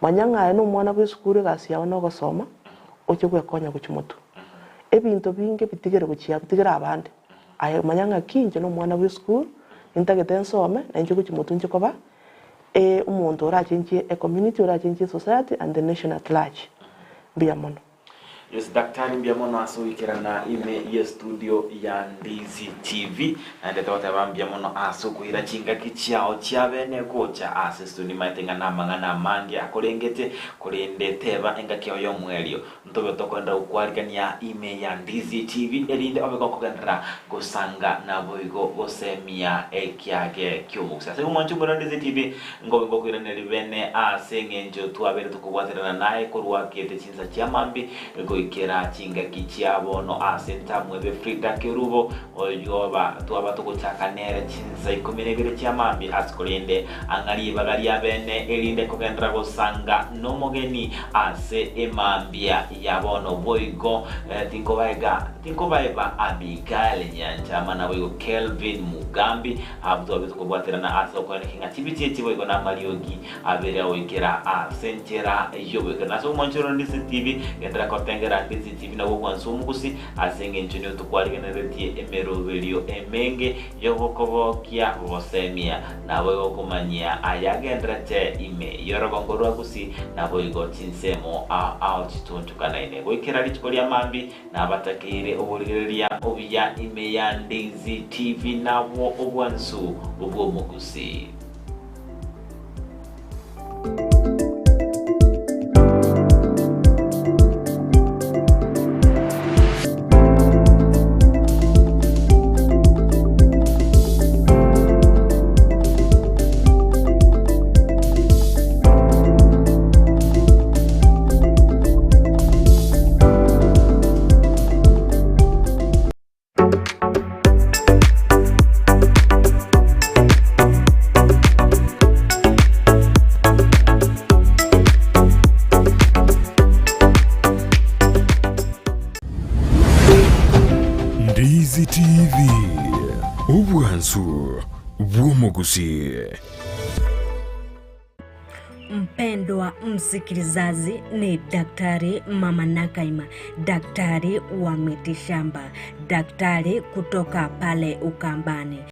Manya ng'a aye nomwana bw'esukuru egasi yao nogosoma, oche gwekonya gochia motwe. Ebinto binge bitigere gochia bitigere abande, aye manya ng'a ki inche nomwana bw'esukuru, nintagete nsome, na inche gochia motwe inche koba omonto orachenchie ecommunity, orachenchie esociety and the nation at large. Mbuya mono. Yes daktari mbuya mono ase goikerana ime ye studio ya Ndizi TV naende togoteba mbuya mono ase okoira chingaki chiao chia bene gocha ase studio nimaete ng'a namang'ana amange akorengete korende teba engaki yao yomoerio ntobe tokoenderera gokwarigania ime ya Ndizi TV erinde obe gokogenderera gosanga naboigo gosemia ekiage ki'omogusii ase igo mwanche omorero Ndizi TV Nkobe ngokoiraneria bene ase engencho twabeire tokobwaterana naye korwa gete chinsa chia mambia goikera chingaki chia bono ase ntamu ebe Frida Kerubo oyoba twaba togochaka nere chinsa ikomi na ibere chia mambia ase korende ang'a ribaga ria bene erinde kogenderera gosanga nomogeni ase emambia ya bono boigo tinkobaega tinkobaeba Abigail Nyanchama naboigo Kelvin Mugambi Abwo twabete tokobwaterana ase okoeneka ng'a chibicha echi boigo namariogi abere agoikera ase enchera y'oboikeranu. Ase omwancho ore Ndisi TV, genderera kotengera Ndisi TV nabwo okwansa omogusi ase engencho nigo tokwarigeneretie emeroberio emenge y'ogokogokia gosemia naboigo okomanyia ayagenderete ime y'orogongo rwa Gusii naboigo chinsemo ao ao chituntukanaine. Goikera rituko ria mambia Nabatakeire oborigereria obuya ime ya Ndizi TV nabwo obwansu bw'omogusii. Ndizi TV, obwansu bw'omogusii. Mpendwa msikilizaji, ni Daktari Mama Nakaima, daktari wa mitishamba, daktari kutoka pale Ukambani.